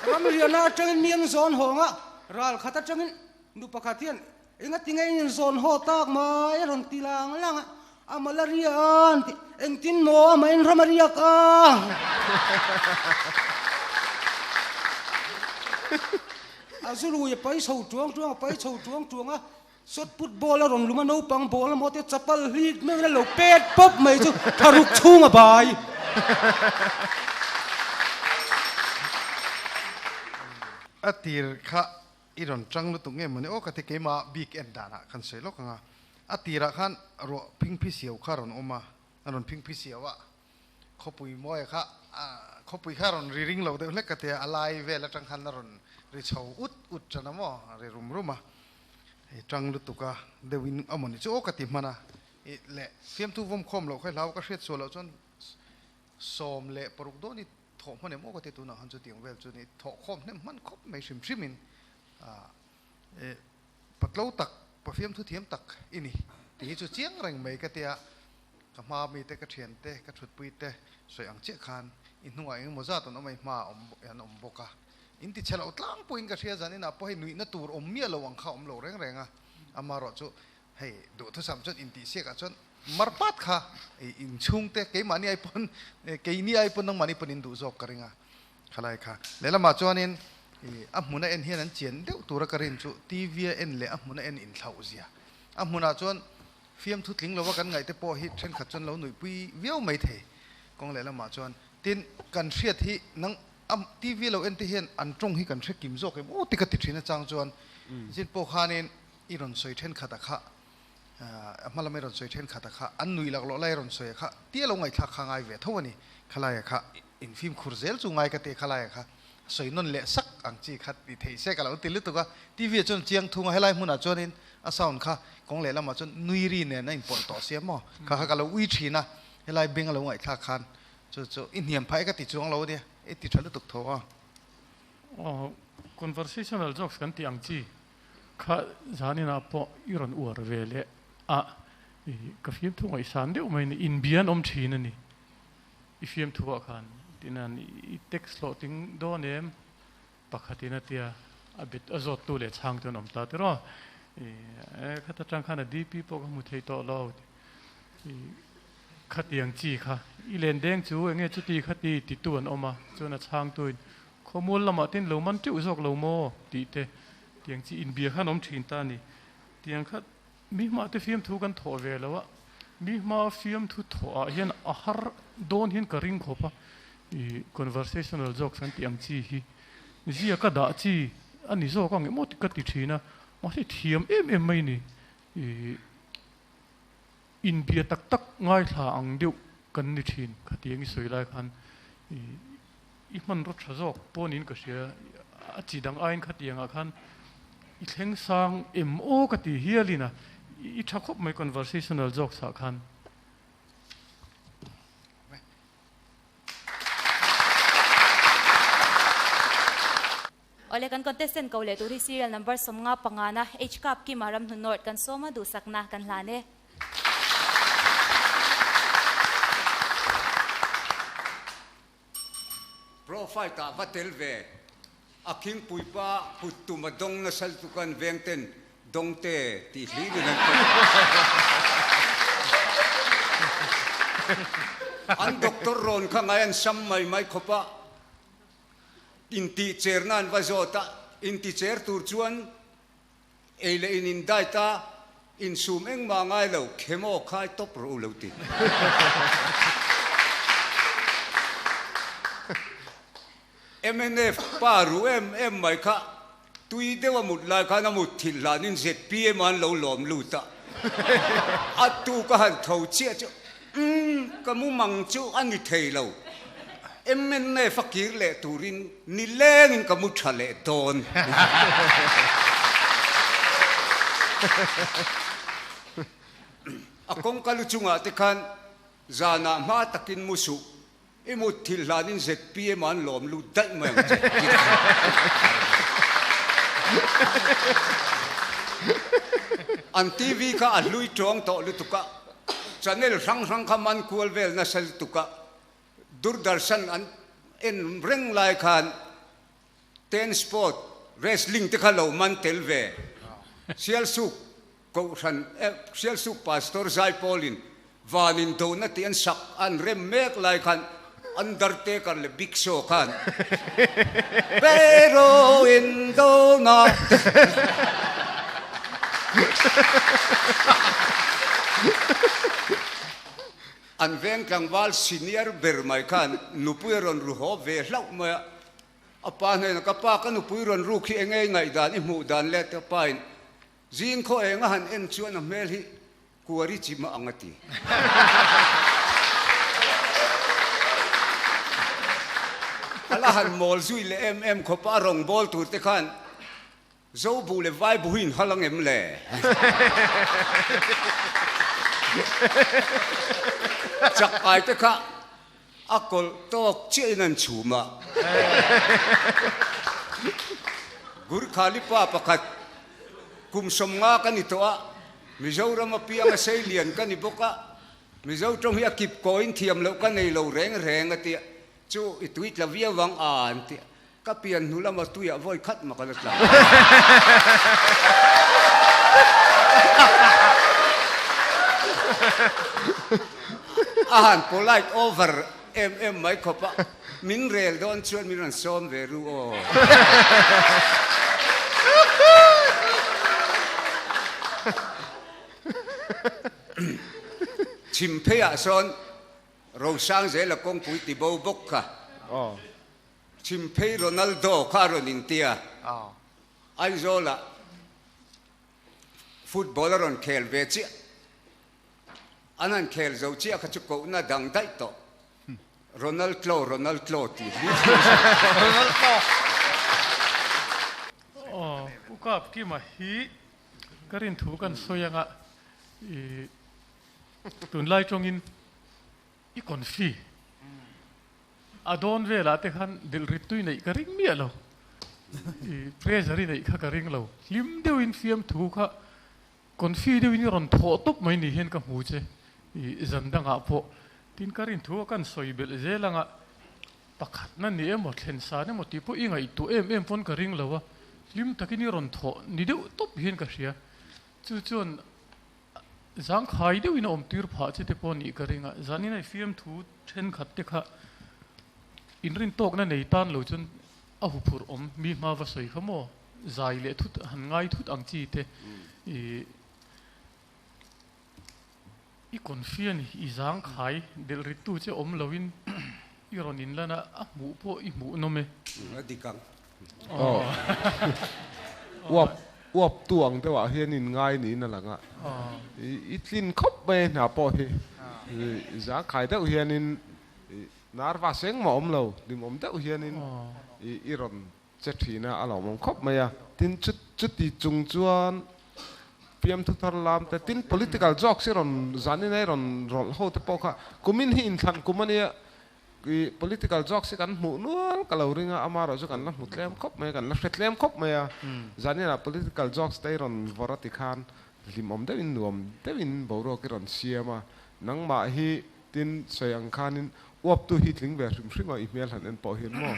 Ramriana atangin mi an zawn hawng a, ral khat atangin nu pakhat hian engati nge in inzawn haw tak mai a rawn ti lang lang a, a malaria a an ti, engtin maw amah in ram a riak a? A zului a pai chho tuang tuang a pai chho tuang tuang a, Shot put ball a rawn lum a, naupang ball a maw te chapal hlit meuhin a lo pet pawp mai chu tharuk chhung a bai. A tir kha i rawn tang lutuk nge mawni aw ka ti keimah bik en danah khan sawi lawk ang a, a tirah khan ruah phingphi siau kha a rawn awm a, a rawn phingphi siau a, khawpui mawia kha khawpui kha a rawn ri ring lo deuh hlek ka tia, a lai vel atang khan a rawn ri chho ut ut tan a maw, a ri rum rum a, hei tang lutuk a deuh in a mawni chu aw ka ti hman a, i leh fiamthu vawm khawm loh kha i hlau ka hriat sual loh chuan 16 dawn i thawh hman em aw ka ti tunah khan chutiang vel chu ni thawh khawm hnem hman khawp mai hrim hrim in e patlo tak pa fiamthu thiam tak i ni tih hi chu chiang reng mai ka tia. Ka hma mite, ka thiante, ka thutpuite sawi ang chiah khan i hnungah eng emaw zat an awm a, i hmaah awm an awm bawk a. In ti chhe loh tlangpuiin ka hria zan inah pawh hei nuihna tur awm miah lo ang kha awm lo reng reng a. Amaherawh chu hei duhthusam chuan intihsiakah chuan marpat kha i inchhungte keimahni ai pawn keini ai pawn nangmahni pawn in duh zawk ka ring a khalai kha. Lehlamah chuanin i a hmuna en hian an chian deuh tura ka rin chu TV a en leh a hmuna en inthlauh zia. A hmunah chuan Fiamthu tling lova kan ngaihte pawh hi thenkhat chuan lo nuihpui viau mai thei. Kawng leh lamah chuan tin kan hriat hi nang a TV lo en te hian an tawng hi kan hre kim zawk em aw ti ka ti thin achang chuan zin pawh khanin i rawn sawi thenkhat a kha a hma lama i rawn sawi thenkhat a kha an nuih laklawh lai rawn sawi a kha tia lo ngaihthlak kha ngai ve tho a ni. Khalaia kha infimkhur zel chu ngai ka ti a khalaia kha sawi nawn leh sak ang chi kha ti thei se ka lo ti lutuk a, TV ah chuan chiang thung a, helai hmunah chuanin a sound kha kawng leh lamah chuan nui ri nen a inpawlh tawh sia maw, kha kha ka lo ui thin a, helai beng a lo ngaihthlak khan chu chu i hniam phah e ka ti chuang lo ania, i ti tha lutuk tho a. Aw, conversational jokes kan tih ang chi kha zaninah pawh i rawn uar ve leh a, i ka fiamthu ngaihsan deuh mai a ni, inbian awm thin a ni. I fiamthu ah khan tinan i text hlawh tling dawn em? Pakhatin a tia, a bet a zawttu leh chhang chu an awm ta tiraw? I e khat atang khan a DP pawh ka hmu thei tawh lo i khatiang chi kha i len deng chu enge chuti khati titu an awm a, chuan a chhangtu in khawmual lamah te in lo man teuh zawk lo maw tih te tiang chi inbia khan awm thin ta a ni. Tiang kha Mi hma te fiamthu kan thawh ve lo a, mi hma fiamthu thawh ah hian a har dawn hian ka ring khawp a, i conversational jokes an tih ang chi hi zia ka dah chi a ni zawk ang emaw ka ti thin a, mahse thiam em em mai ni, i inbia tak tak ngaithla ang deuh kan ni thin khatiang i sawi lai khan i I hmanraw tha zawk pawh niin ka hria, a chi dang aiin khatiangah khan i thleng sang em aw ka ti hialin a, i tha khawp mai conversational jokes ah khan. Awle kan contestant ko leh tur hi serial number 50 pangana H Cup Kima Ramhnu North kan sawma duhsakna kan hlan e. Pro fight ah va tel ve. A khingpui pa kut tum a dawng nasa lutuk an veng ten dawng te tih hlir in an pawh. An doctor rawn kha ngai an sam mai mai khawp a, intih cherna an va zawt a, inticher tur chuan Ei leh in in diet a, insum engmah ngai lo, chemo khai tawp rawh u lo ti. Mnf pa ru em em mai kha tui deuh a mut lai khan a mut thilh hlanin zpm an lo lawm lut a, a tu ka han tho chiah chu umm ka mumang chu a ni thei lo. MNF a kir leh turin nilengin ka mu tha leh dawn. A kawngka lu chungah te khan zanah hma takin mu suh, i mut thil hlanin zpm an lawm lut daih mai ang che tih te khan. An TV kha a hlui tawng tawh lutuk a, channel hrang hrang kha man kual vel nasa lutuk a, Doordarshan an en reng lai khan Ten Sport Wrestling te kha lo man tel ve. Sialsuk Kohhran Sialsuk Pastor Zaipawlin van indona tih an sak an rem mek lai khan Undertaker leh Big Show khan Pero indona An veng tlangval senior ber mai khan nupui a rawn ru haw ve hlauh mai a, a pa hnenah, Ka pa, ka nupui rawn ruk hi enge i ngaihdan, i hmuh dan le? Ka pain zing khaw eng a han en chuan a hmel hi kuari chim a ang a ti. A la han mawl zui leh em em khawp a, a rawngbâwl tur te khan Zo bu leh vai bu hi in hal ang em le? Chak ai te kha a kawlh tawk chiah in an chhum a. Gurkhali pa pakhat kum 50 ka ni tawh a, Mizoram a piang a sei lian ka ni bawk a, Mizo tawng hi a kip kawiin thiam loh ka nei lo reng reng a tia, chu i tui tla viau ang a an tia. Ka pian hnu lama tuiah vawi khat mak a la tla. A han polite over em em mai khawp a, min rel dawn chuan min rawn sawm ve ru aw. Chhim pheiah sawn Rosangzela kawngpui tibo bawk kha. Chhimphei Ronaldo kha a rawn intia, Aizawlah football a rawn khel ve chiah. An han khel zo chiah kha chu kohna dang daih tawh. Ronaldlo, Ronaldlo tih hlir hlir. Ronaldlo. Aw, Pu Kapkima hi ka rinthu kan sawi anga i tunlai tawngin i confi. A dawn velah te khan delh rit tui neih ka ring miah lo. I pressure i neih kha ka ring lo. Hlim deuhin fiamthu kha confi deuhin i rawn thawh tawp mai ni hian ka hmu che. I zan dangah pawh tin ka rin thu a kan sawi belh zel anga pakhatna ni emaw thlen san emaw tih pawh i ngaihtuah em em pawn ka ring lo a. Hlim takin i rawn thawh ni deuh tawp hian ka hria. Chu chuan Zangkhai deuhin a awm tir phah che te pawh nih ka ring a, zanin a i fiamthu thenkhat te kha inrin tawkna nei tan lo chuan a huphurh awm mi hma va sawi kha maw, zai leh thut han ngai thut ang chi te i i confi a ni, i zangkhai delh rittu che awm loin i rawn inlan a, a hmuh pawh i hmuh nawm e. A dik ang. Aw. Uap, uap tu ang deuhah hian in ngai niin a lang a. I tlin khawp mai a hna pawh hi. Zangkhai deuh hianin nervous engmah awm lo, hlimawm deuh hianin i rawn che thin a, a lawmawm khawp mai a. Tin, chuti chung chuan fiamthu thar lam te, tin political jokes i rawn zanin a i rawn rawlh ho te pawh kha kumin hi inthlan kum a nia, I political jokes hi kan hmuh nual ka lo ring a, amaherawh chu kan la hmu tlem khawp mai a, kan la hre tlem khawp mai a. Zaninah political jokes te i rawn vawrh a ti khan hlimawm deuhin nuam deuhin boruak i rawn siam a, nangmah hi tin sawi ang khanin uaptu hi tling ve hrim hrim a, i hmel han en pawh hian maw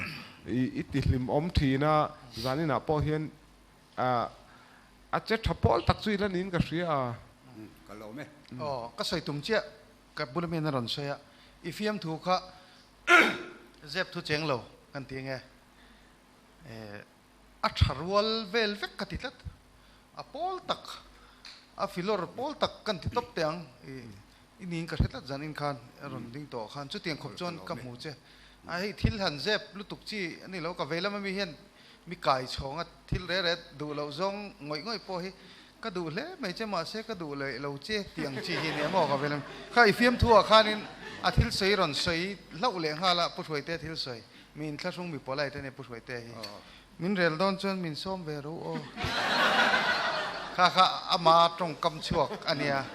i ti hlimawm thin a, zaninah pawh hian a che tha pawl tak chu i la niin ka hria a. Ka lawm e. Aw, ka sawi tum chiah. Ka bula miin a rawn sawi a, i fiamthu kha zep thu cheng lo kan ti nge, a tha rual vel vek ka ti tlat, a pawl tak, a filawr pawl tak kan ti tawp teh ang, i niin ka hre tlat zanin khan a rawn ding tawh khan chutiang khawp chuan ka hmu che, a hei thil han zep lutuk chi a ni lo, ka vei lama mi hian mi kai chhawnga thil re re duh loh zawng ngawih ngawih pawh hi Ka duh hle mai che mahse ka duh leh lo che tih ang chi hi nia maw ka vela kha i fiamthu ah khanin A thil sawi rawn sawi hlauh leh nghal a Pu Hruaitea thil sawi. Mi inthlahrung mi polite a nia Pu Hruaitea hi. Min rel dawn chuan min sawm ve ro aw. Kha kha ama tawngkam chhuak a nia.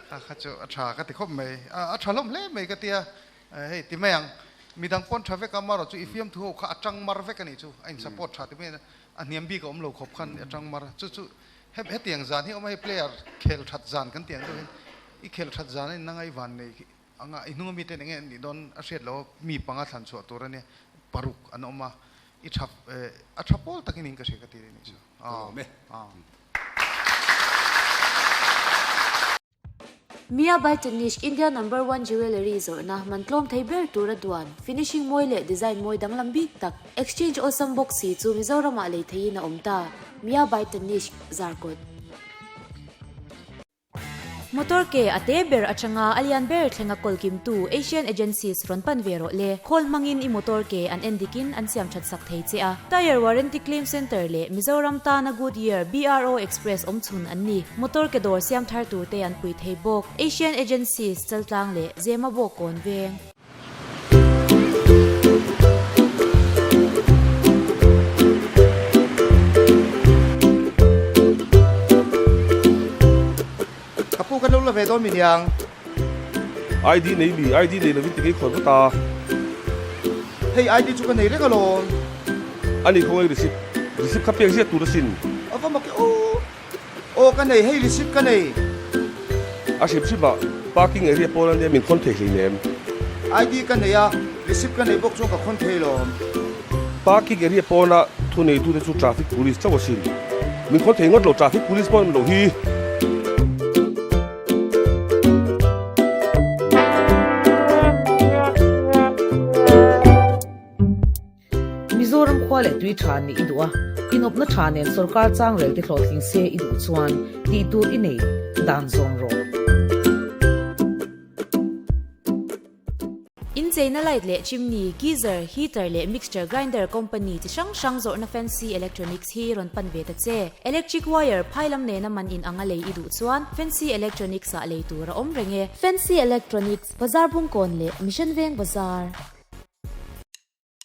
Kha kha chu a tha ka ti khawp mai. A tha hlawm hle mai ka tia. Hei ti mai ang. Midang pawn tha vek a, amarawh chu i fiamthu ho kha a tang mar vek a nih chu. A in support tha ti mai a, a hniam bik a awm lo khawp khan a tang mar a. Chu chu hetiang zan hi a awm a, hei player khel that zan kan tih ang deuh hian i khel that zan a inna ngai van nei khi anga i hnunga miten enge an nih dawn a hriat lo a, mi panga thlan chhuah tur a nia, paruk an awm a, i tha a tha pawl takin in ka hria ka ti a nih chu. Ka lawm e. Mia by Tanishq India number one jewellery zawrhna man tlawm thei ber tura duan, finishing mawi leh design mawi danglam bik tak, exchange awlsam bawk si chu Mizoramah lei theihin a awm ta. Mia by Tanishq, Zarkawt. Motor ke a te ber atanga a lian ber thlenga kawl kimtu Asian Agencies rawn pan ve rawh le. Khawl hmangin i motor ke an en dikin an siam that sak thei che a. Tyre Warranty Claim Centre leh Mizoram tana Goodyear BRO Express awm chhun an ni. Motor ke dawr siam thar tur te an pui thei bawk. Asian Agencies, Chaltlang leh Zemabawk kawn veng. Ka pu kan lo la ve dawn mi niang. ID nei mi, ID nei lovin ti ngei khawi vut a. Hei ID chu ka nei reng alawm. A ni khawngaih receipt, receipt kha pek ziah tur asin. A va mak e aw. Aw ka nei, hei receipt ka nei. A hrim hrim a, parking area pawn ania min khawn thei hleinem. ID ka nei a, receipt ka nei bawk chuan ka khawn thei lawm. Parking area pawna thu neitute chu traffic police chauh asin. Min khawn thei ngawt lo, traffic police pawh an awm loh hi. Mizoram khua leh tui tha nih i duh a, inawpna tha nen sorkar changrel te hlawhtling se i duh chuan tih tur i nei dan zawm rawh. Incheina light leh chimney, geyser, heater leh mixture grinder company chi hrang hrang zawrhna Fancy Electronics hi rawn pan ve ta che. Electric wire phai lam nena man in anga lei i duh chuan Fancy Electronics ah lei tur a awm reng e. Fancy Electronics, Bazar Bungkawn leh Mission Veng Bazar.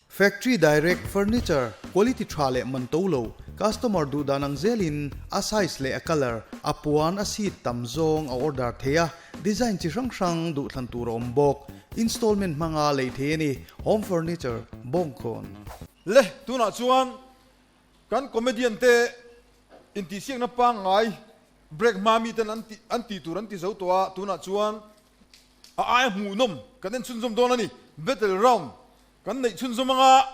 Factory direct furniture quality tha leh man to lo, customer duh dan ang zelin a size leh a colour, a puan, a seat tam zawng a order thei a, design chi hrang hrang duh thlan tur a awm bawk. Installment hmanga lei thei a ni, Home Furniture, Bawngkawn. Le, tunah chuan kan comedian te intihsiakna pangngai break hma miten an tih an tih tur an ti zo tawh a, tunah chuan A aia hmuhnawm kan en chhunzawm dawn a ni. Battle round kan neih chhunzawm anga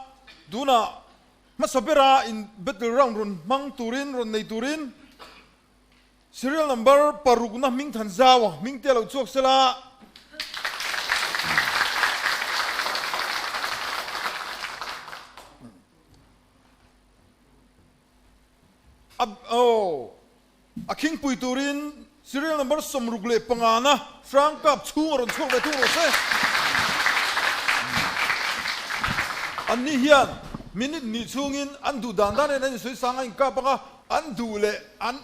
tunah hmasa bera in battle round rawn hmang turin rawn nei turin serial number parukna hming than zau a hming te a lo chhuak sela. A aw. A khingpui turin serial number 65 na hrang kap chhung a rawn chhuak ve thung rawh se. Anni hian minute hnih chhungin an duh dan dan in an insawi sang a inkap ang a, an duh leh an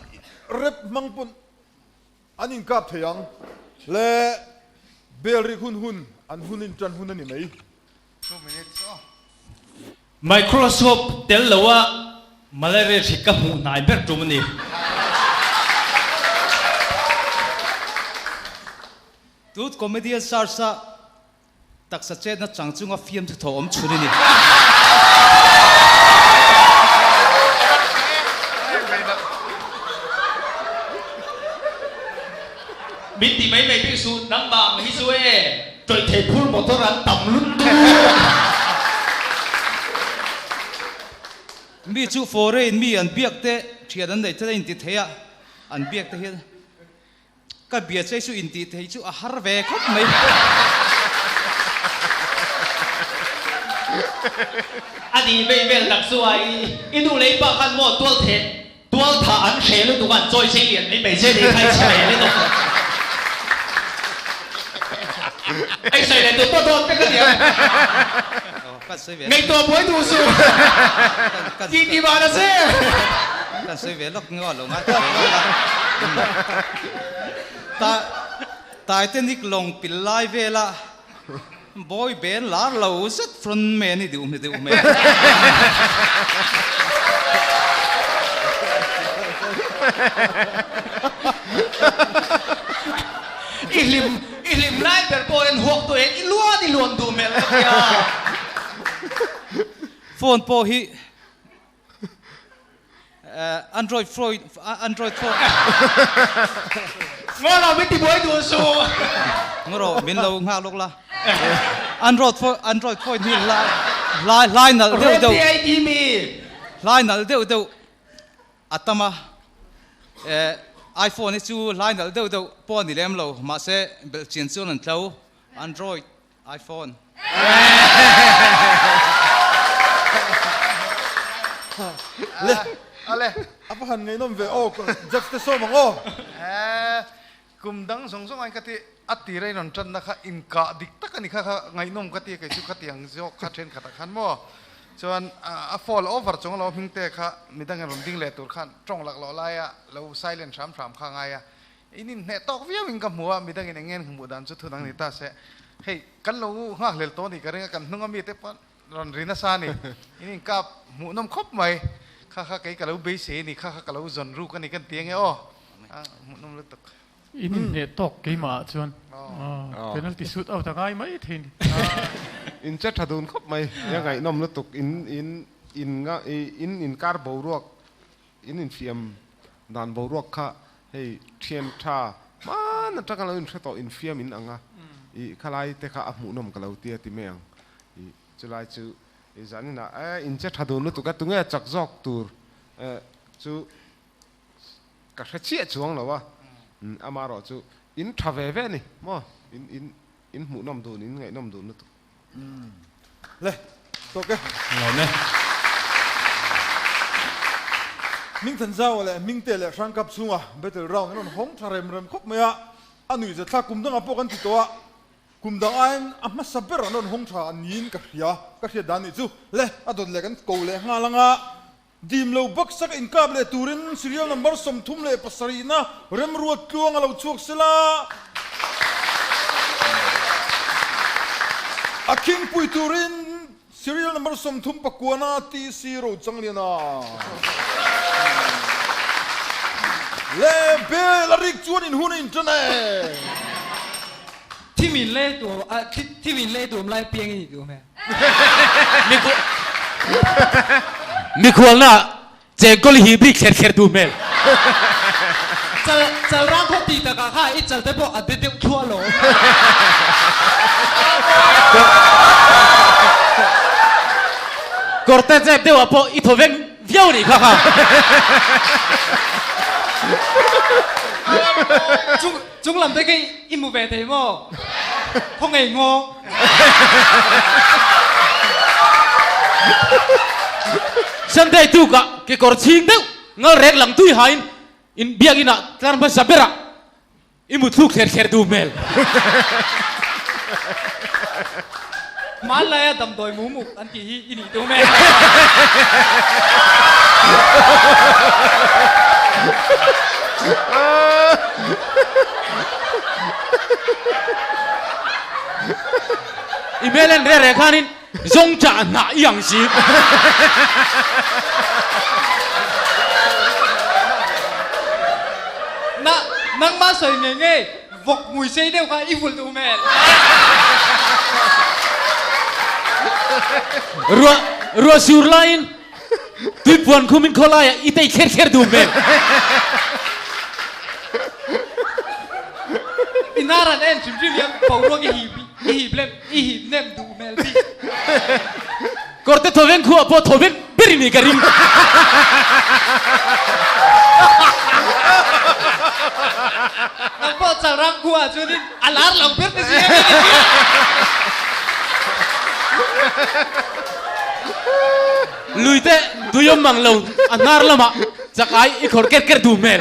rep hmang pawn an inkap thei ang. Le bel rik hun hun an hun intan hun a ni mai. Microscope tel loa malaria hrik ka hmuh hnai ber tum a ni. Tut comedian search a taksa chetna chang chunga fiamthu thaw awm chhun a ni. Min ti mai mai bik suh, nangmah ang hi chu e. Tawih thei phur motor an tam lutuk. Mi chu foreign mi an biak te thian an neih te in ti thei a, an biak te hian ka bia che chu in tih thei chu a har ve khawp mai. A nih vei vel tak chu a i nu lei pa khan maw tual theh tual thah an hre lutuk a an chawi sei lian mai mai che ni kha i chhe ve lutuk. Ei sawi leh tur pawh dawt vek a nia. Ngaihtuah buai duh suh. Ti ti van a che. Kan sawi ve lawk nge lo ngai ta ve lawk a. Titanic lawng pil lai vela. Boy band lar lo zet front man i duh deuh hmel. I hlim i hlim lai ber pawh hian huak tawh hian i luan i luan duh hmel ka tia. Phone pawh hi Android phone Android phone. Ngaw lo min tibuai duh suh. Ngaw rawh min lo nghak lawk la. Android phone Android phone hi lai lai hlai nalh deuh deuh. Roti ai ti mi. Hlai nalh deuh deuh a tam a. iPhone hi chu hlai nalh deuh deuh pawh a ni lem lo mahse belhchian chuan an tlo Android iPhone. Le. Ale. A va han ngaihnawm ve aw, judge te sawm ang aw. Kum dang zawng zawng ain ka ti, a tir a in rawn tanna kha inkah dik tak a ni kha kha ngaihnawm ka ti a kei chu kha ti ang zawk kha thenkhatah khan maw. Chuan a fall over chung alo hming te kha midang in rawn ding leh tur khan tawng lak loh laia lo silent hram hram kha a ngai a. In inhneh tawk viau in ka hmu a, midang in eng nge hmuh dan chu thun ang ni ta se. Hei, kan lo nghak hlel tawh a ni ka ring a, kan hnung a mite pawh rawn ri nasa a ni. In inkap hmuh nawm khawp mai. Kha kha kei ka lo beisei a ni, kha kha ka lo zawn ruk a ni kan ti ange aw. A hmuh nawm lutuk. In inhneh tawk keimah ah chuan penalty shoot out a ngai mai thei ni. In che tha dun khawp mai, a ngaihnawm lutuk. In in in in inkar boruak In infiam dan boruak kha hei thian tha hman atanga lo inhre tawh infiam in ang a, i khalai te kha a hmuhnawm ka lo tia ti mai ang. I chulai chu i zaninah e in che tha dun lutuk a, tunge chak zawk tur chu ka hre chiah chuang lo a, amaherawh chu in tha ve ve a ni maw, in in in hmuhnawm dun in ngaihnawm dun lutuk. Le, tawk e. Lawm e. Hmingthanzau leh Hmingte leh Hrangkap chhunga battle round an rawn hawng tha rem rem khawp mai a, a nuih zat thlak kum dangah pawh kan ti tawh a, kum dang aiin a hmasa ber an rawn hawng tha niin ka hria, ka hriat dan nih chu. Le, a dawt leh kan ko leh nghal ang a. Dim lo baksak inkap leh turin serial number 37 na remruat tluang a lo chhuak sela. A khingpui turin serial number 39 na TC Rochangliana leh bel a rik chuan in hun a intan e. Thimin lei tur a thimin lei tur lai piang i ni duh hmel. Mikhualna chengkawl hi bik thler thler duh hmel. Chal chal rang khaw tih takah kha i chal te pawh a de deuh thluah lo. Kawrte zep deuhah pawh i thaw veng viau anih kha kha. Chung chung lam te khi i hmu ve thei maw? Khaw ngei ngaw. Sunday tukah kekawr chhing deuh ngal rek lang tui hain in biakinn ah tlar hmasa berah i mu thluk thler thler duh hmel. Hmanlaia damdawi mumuk an tih hi i nih duh hmel. I hmel en reh reh khanin zawng chah hnah i ang si. Na, nangmah sawi ngei ngei vawk hmui sei deuh kha i vulh duh hmel. Ruah, ruah sur laiin Tuipuan khum in khawlai ah i tei kher kher duh hmel. I hnar an en hrim hrim hian boruak i hip i hip lem i hip nem duh hmel bik. Kawrte thawveng khuah pawh thawveng ber i ni ka ring. Nang pawh chalrang khuah chuanin a lar lo ber te si em i ni. Luite tui awm mang lo a hnar lamah chakai i khawrh ker ker duh hmel.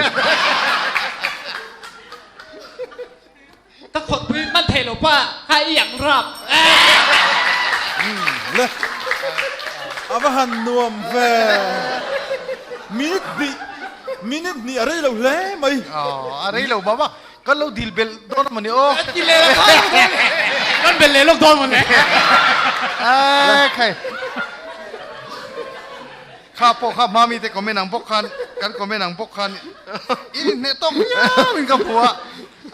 Ka khawrh pui hman thei lo pa kha i ang rap. Le a va han nuam ve. Minute hnih minute hnih a rei lo hle mai. A rei lo baba. Kan lo dil belh dawn a mawni aw. Ti leh la kha. Kan bel leh lawk dawn mawle. Ae khai. Kha pawh kha hma mite comment ang bawk khan kan comment ang bawk khan in inhneh tawk viau in ka hmu a,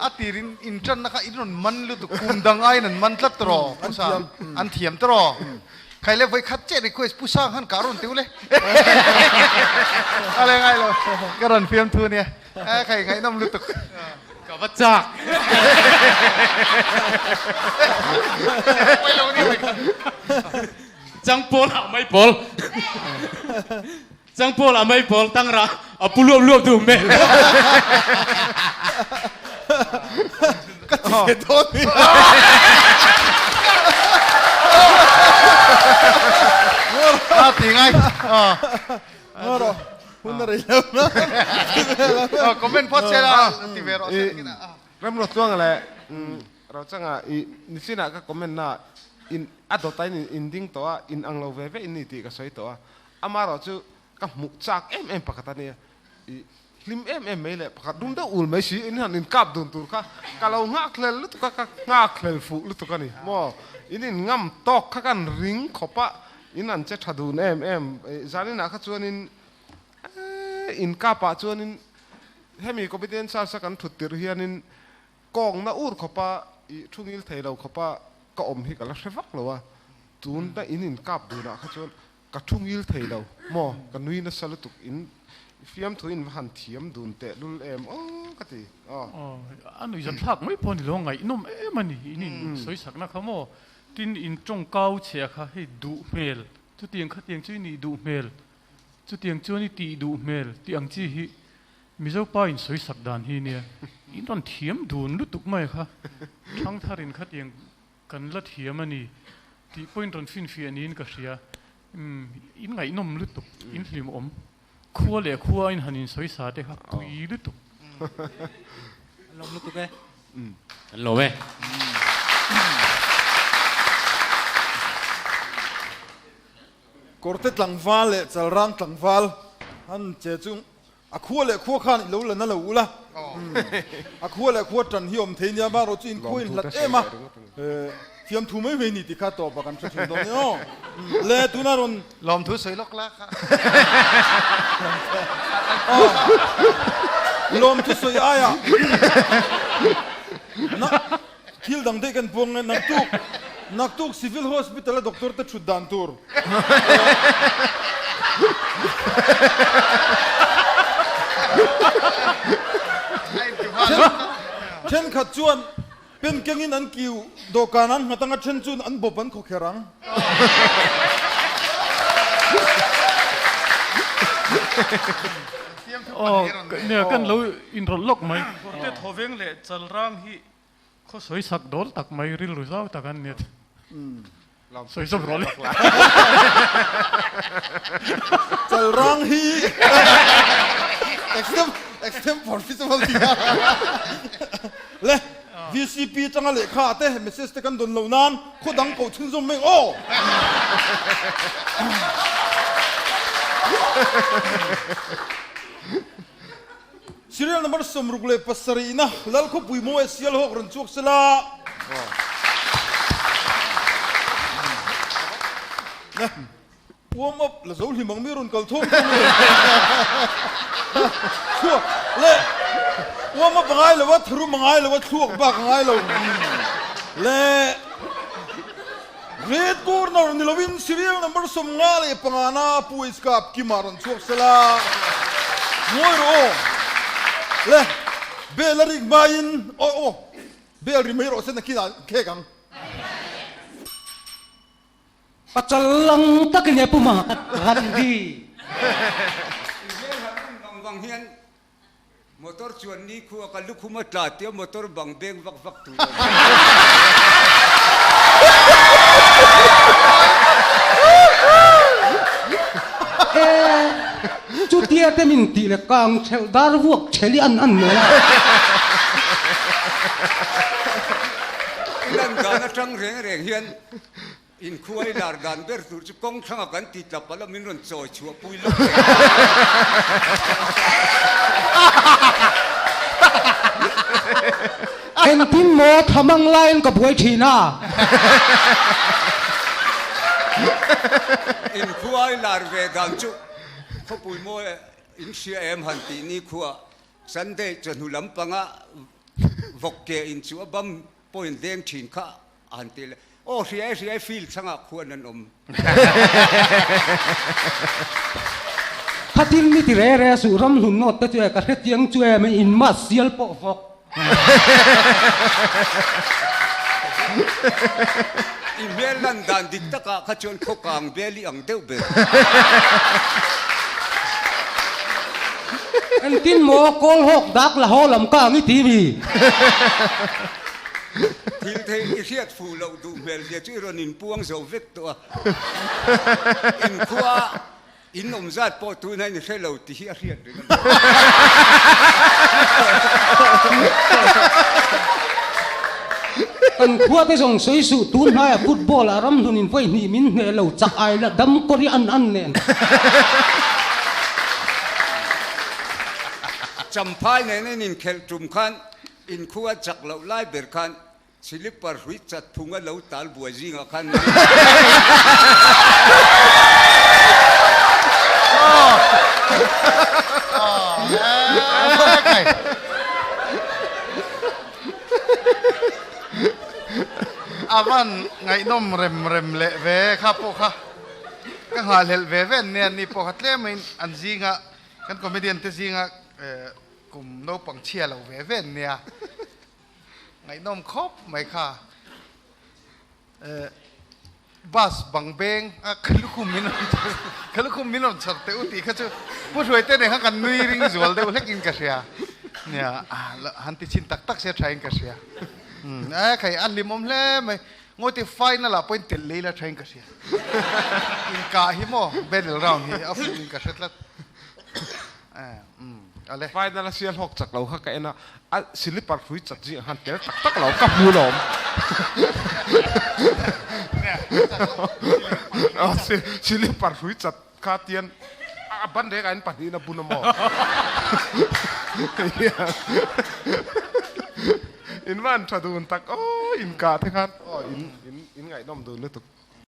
a tir in inṭanna kha in rawn man lutuk kum dang aiin an man tlat tawh Pu Sang an thiam tawh Khai le vawi khat chiah request Pu Sang khan kah rawn ti ule a le ngai lo ka rawn fiam thu ania e khai ngaihnawm lutuk. Ka va chak. Changpawl ah mai pawl. Changpawl ah mai pawl tang rah a pu luap luap duh hmel. Ka ti ve dawn mi. A ti ngai. Ngawr hun a rei lo na. Comment phawt se la ti ve rawh se. Ramruatluanga leh Rochanga i nichinah ka comment na in a dawt a in in ding tawh a in ang lo ve ve in ni tih ka sawi tawh a amarawh chu ka hmuh chak em em pakhat a nia i hlim em em mai leh pakhat dum deuh ul mai si in han in kap dun tur kha ka lo nghak hlel lutuk a ka nghak hlel fuh lutuk a ni maw in in ngam tawk kha kan ring khawp a in an che tha dun em em zaninah kha chuanin in kap ah chuanin hemi comedian search a kan thut tirh hianin Kawng na ur khawpa i thu ngil thei lo khawpa ka awm hi ka la hre vak lo a, tun na in in kap dunah kha chuan ka thu ngil thei lo maw, ka nui nasa lutuk in fiamthu in va han thiam dun teh lul em aw ka ti aw. Aw, a nuihzat thlak mai pawh a ni lo, ngaihnawm em a ni, in in sawisakna kha maw, tin in tawngkau chhia kha hei duh hmel, chutiang khatiang chu i nih duh hmel, chutiang chuan i tih duh hmel tih ang chi hi Mizo pa in sawi sak dan hi nia, in rawn thiam dun lutuk mai kha, Thangtharin khatiang kan la thiam a ni tih pawhin rawn finfiah niin ka hria. Umm, in ngaihnawm lutuk, in hlimawm, khua leh khua in han in sawi sa te kha pui lutuk. An lawm lutuk e. An lawm e. Kawrte tlangval leh Chalrang tlangval an che chung A khua leh khua khan i lo la na lo ula, a khua leh khua tan hi awm thei nia, amaherawh chu in khua in hlat em a, fiamthu mai mai ni tih kha tawp ah kan hre thin dawn nia aw. Le tuna rawn. Lawmthu sawi lawk la kha. Aw lawmthu sawi aia na thil dang daih kan puang nge naktuk naktuk civil hospital a doctor te thut dan tur. Thenkhat chuan pen kengin an kiu dawhkan an nghat anga then chuan an bawp an khawkher ang. Aw, nia kan lo inrawlh lawk mai. Kawrte thawveng leh chalrang hi Khaw sawi sak dawl tak mai rilru zau tak an nia. Sawi zawk rawh le. Chalrang hi extempore festival tih a le VCP atanga lehkha te message te kan dawn loh nan khaw dang koh chhunzawm mai aw. Serial number 67 na Lalkhawpui Mawi Sialhawk rawn chhuak sela. Ne warm up la zo hlim ang mi rawn kal thawm thawm le. Thluak le warm up a ngai lo a, tharum a ngai lo a, thluak bak a ngai lo. Le Red corner ni lovin serial number 55 na Pu Iskap Kima rawn chhuak sela. Ngawi rawh aw. Le bel a rik hmain aw aw bel ri mai rawh se nakin ah khek ang. Pachal lang takin e puma Gandhi. I hmel han en vang vang hian Motor chuan ni khua ka lukhum a tla tia motor bang beng vak vak tur a ni. E, chutia te min tih le kang thelh dar vuak thelh i an an mel a. I lan dan atang reng reng hian Inkhuai lar dan ber tur chu kawng thlanga kan ti tla palh a, min rawn chawi chhuah pui lawk reng. Engtin maw thlamang laiin ka buai thin a? Inkhuai lar ve dan chu khawpui mawi in hria em han tih ni khuah Sunday chawhnu lampanga vawk ke in chu a bam pawhin deng thin kha a han ti leh. Aw hriai hriai field changah khuan an awm. Khatin mi ti re re suh ram hlun nawt te chu e ka hre chiang chu em in mas sial pawh vawk. I hmel lan dan dik takah kha chuan khawkang bel i ang deuh ber. Engtin maw kawl hawk dak la haw lam ka ang i ti mi? Thil thei i hriat fuh loh duh hmel zia chu i rawn inpuang zo vek tawh a. Inkhua in awm zat pawh tuna in hre lo tih hi a hriat reng a ni. Kan khua te zawng sawi suh tun hnaiah football ah ram hlun in vawi hnih min hneh lo chak ai la dam kawr i an an nen. Champhai nena in inkhelh tum khan Inkhua chak loh lai ber khan Silipar hrui chat phung a lo tal buai zingah khan A van ngaihnawm rem rem leh ve kha pawh kha ka nghahhlelh ve ve an nia ni pawh kha tlem in an zinga kan comedian te zinga Kum naupang chhia lo ve ve an nia. Ngaihnawm khawp mai kha. Bus bang beng a ka lukhum min rawn ka lukhum min rawn chhar teh u tih kha chu Pu Hruaite nen khan kan nui ring zual deuh hlek in ka hria. Nia han ti chhin tak tak se tha in ka hria. A khai a hlimawm hle mai. Ngawite final ah pawhin telh lei la tha in ka hria. Inkah hi maw battle round hi a fuh in ka hre tlat. Final a sial hawk chak lo kha ka en a, a silipar hrui chat zingah khan tel tak tak lo ka hmu lawm. Silipar hrui chat kha tian a ban rek ah in pahnihin a bun a maw. In van tha dun tak aw in kah te khan aw in in ngaihnawm dun lutuk.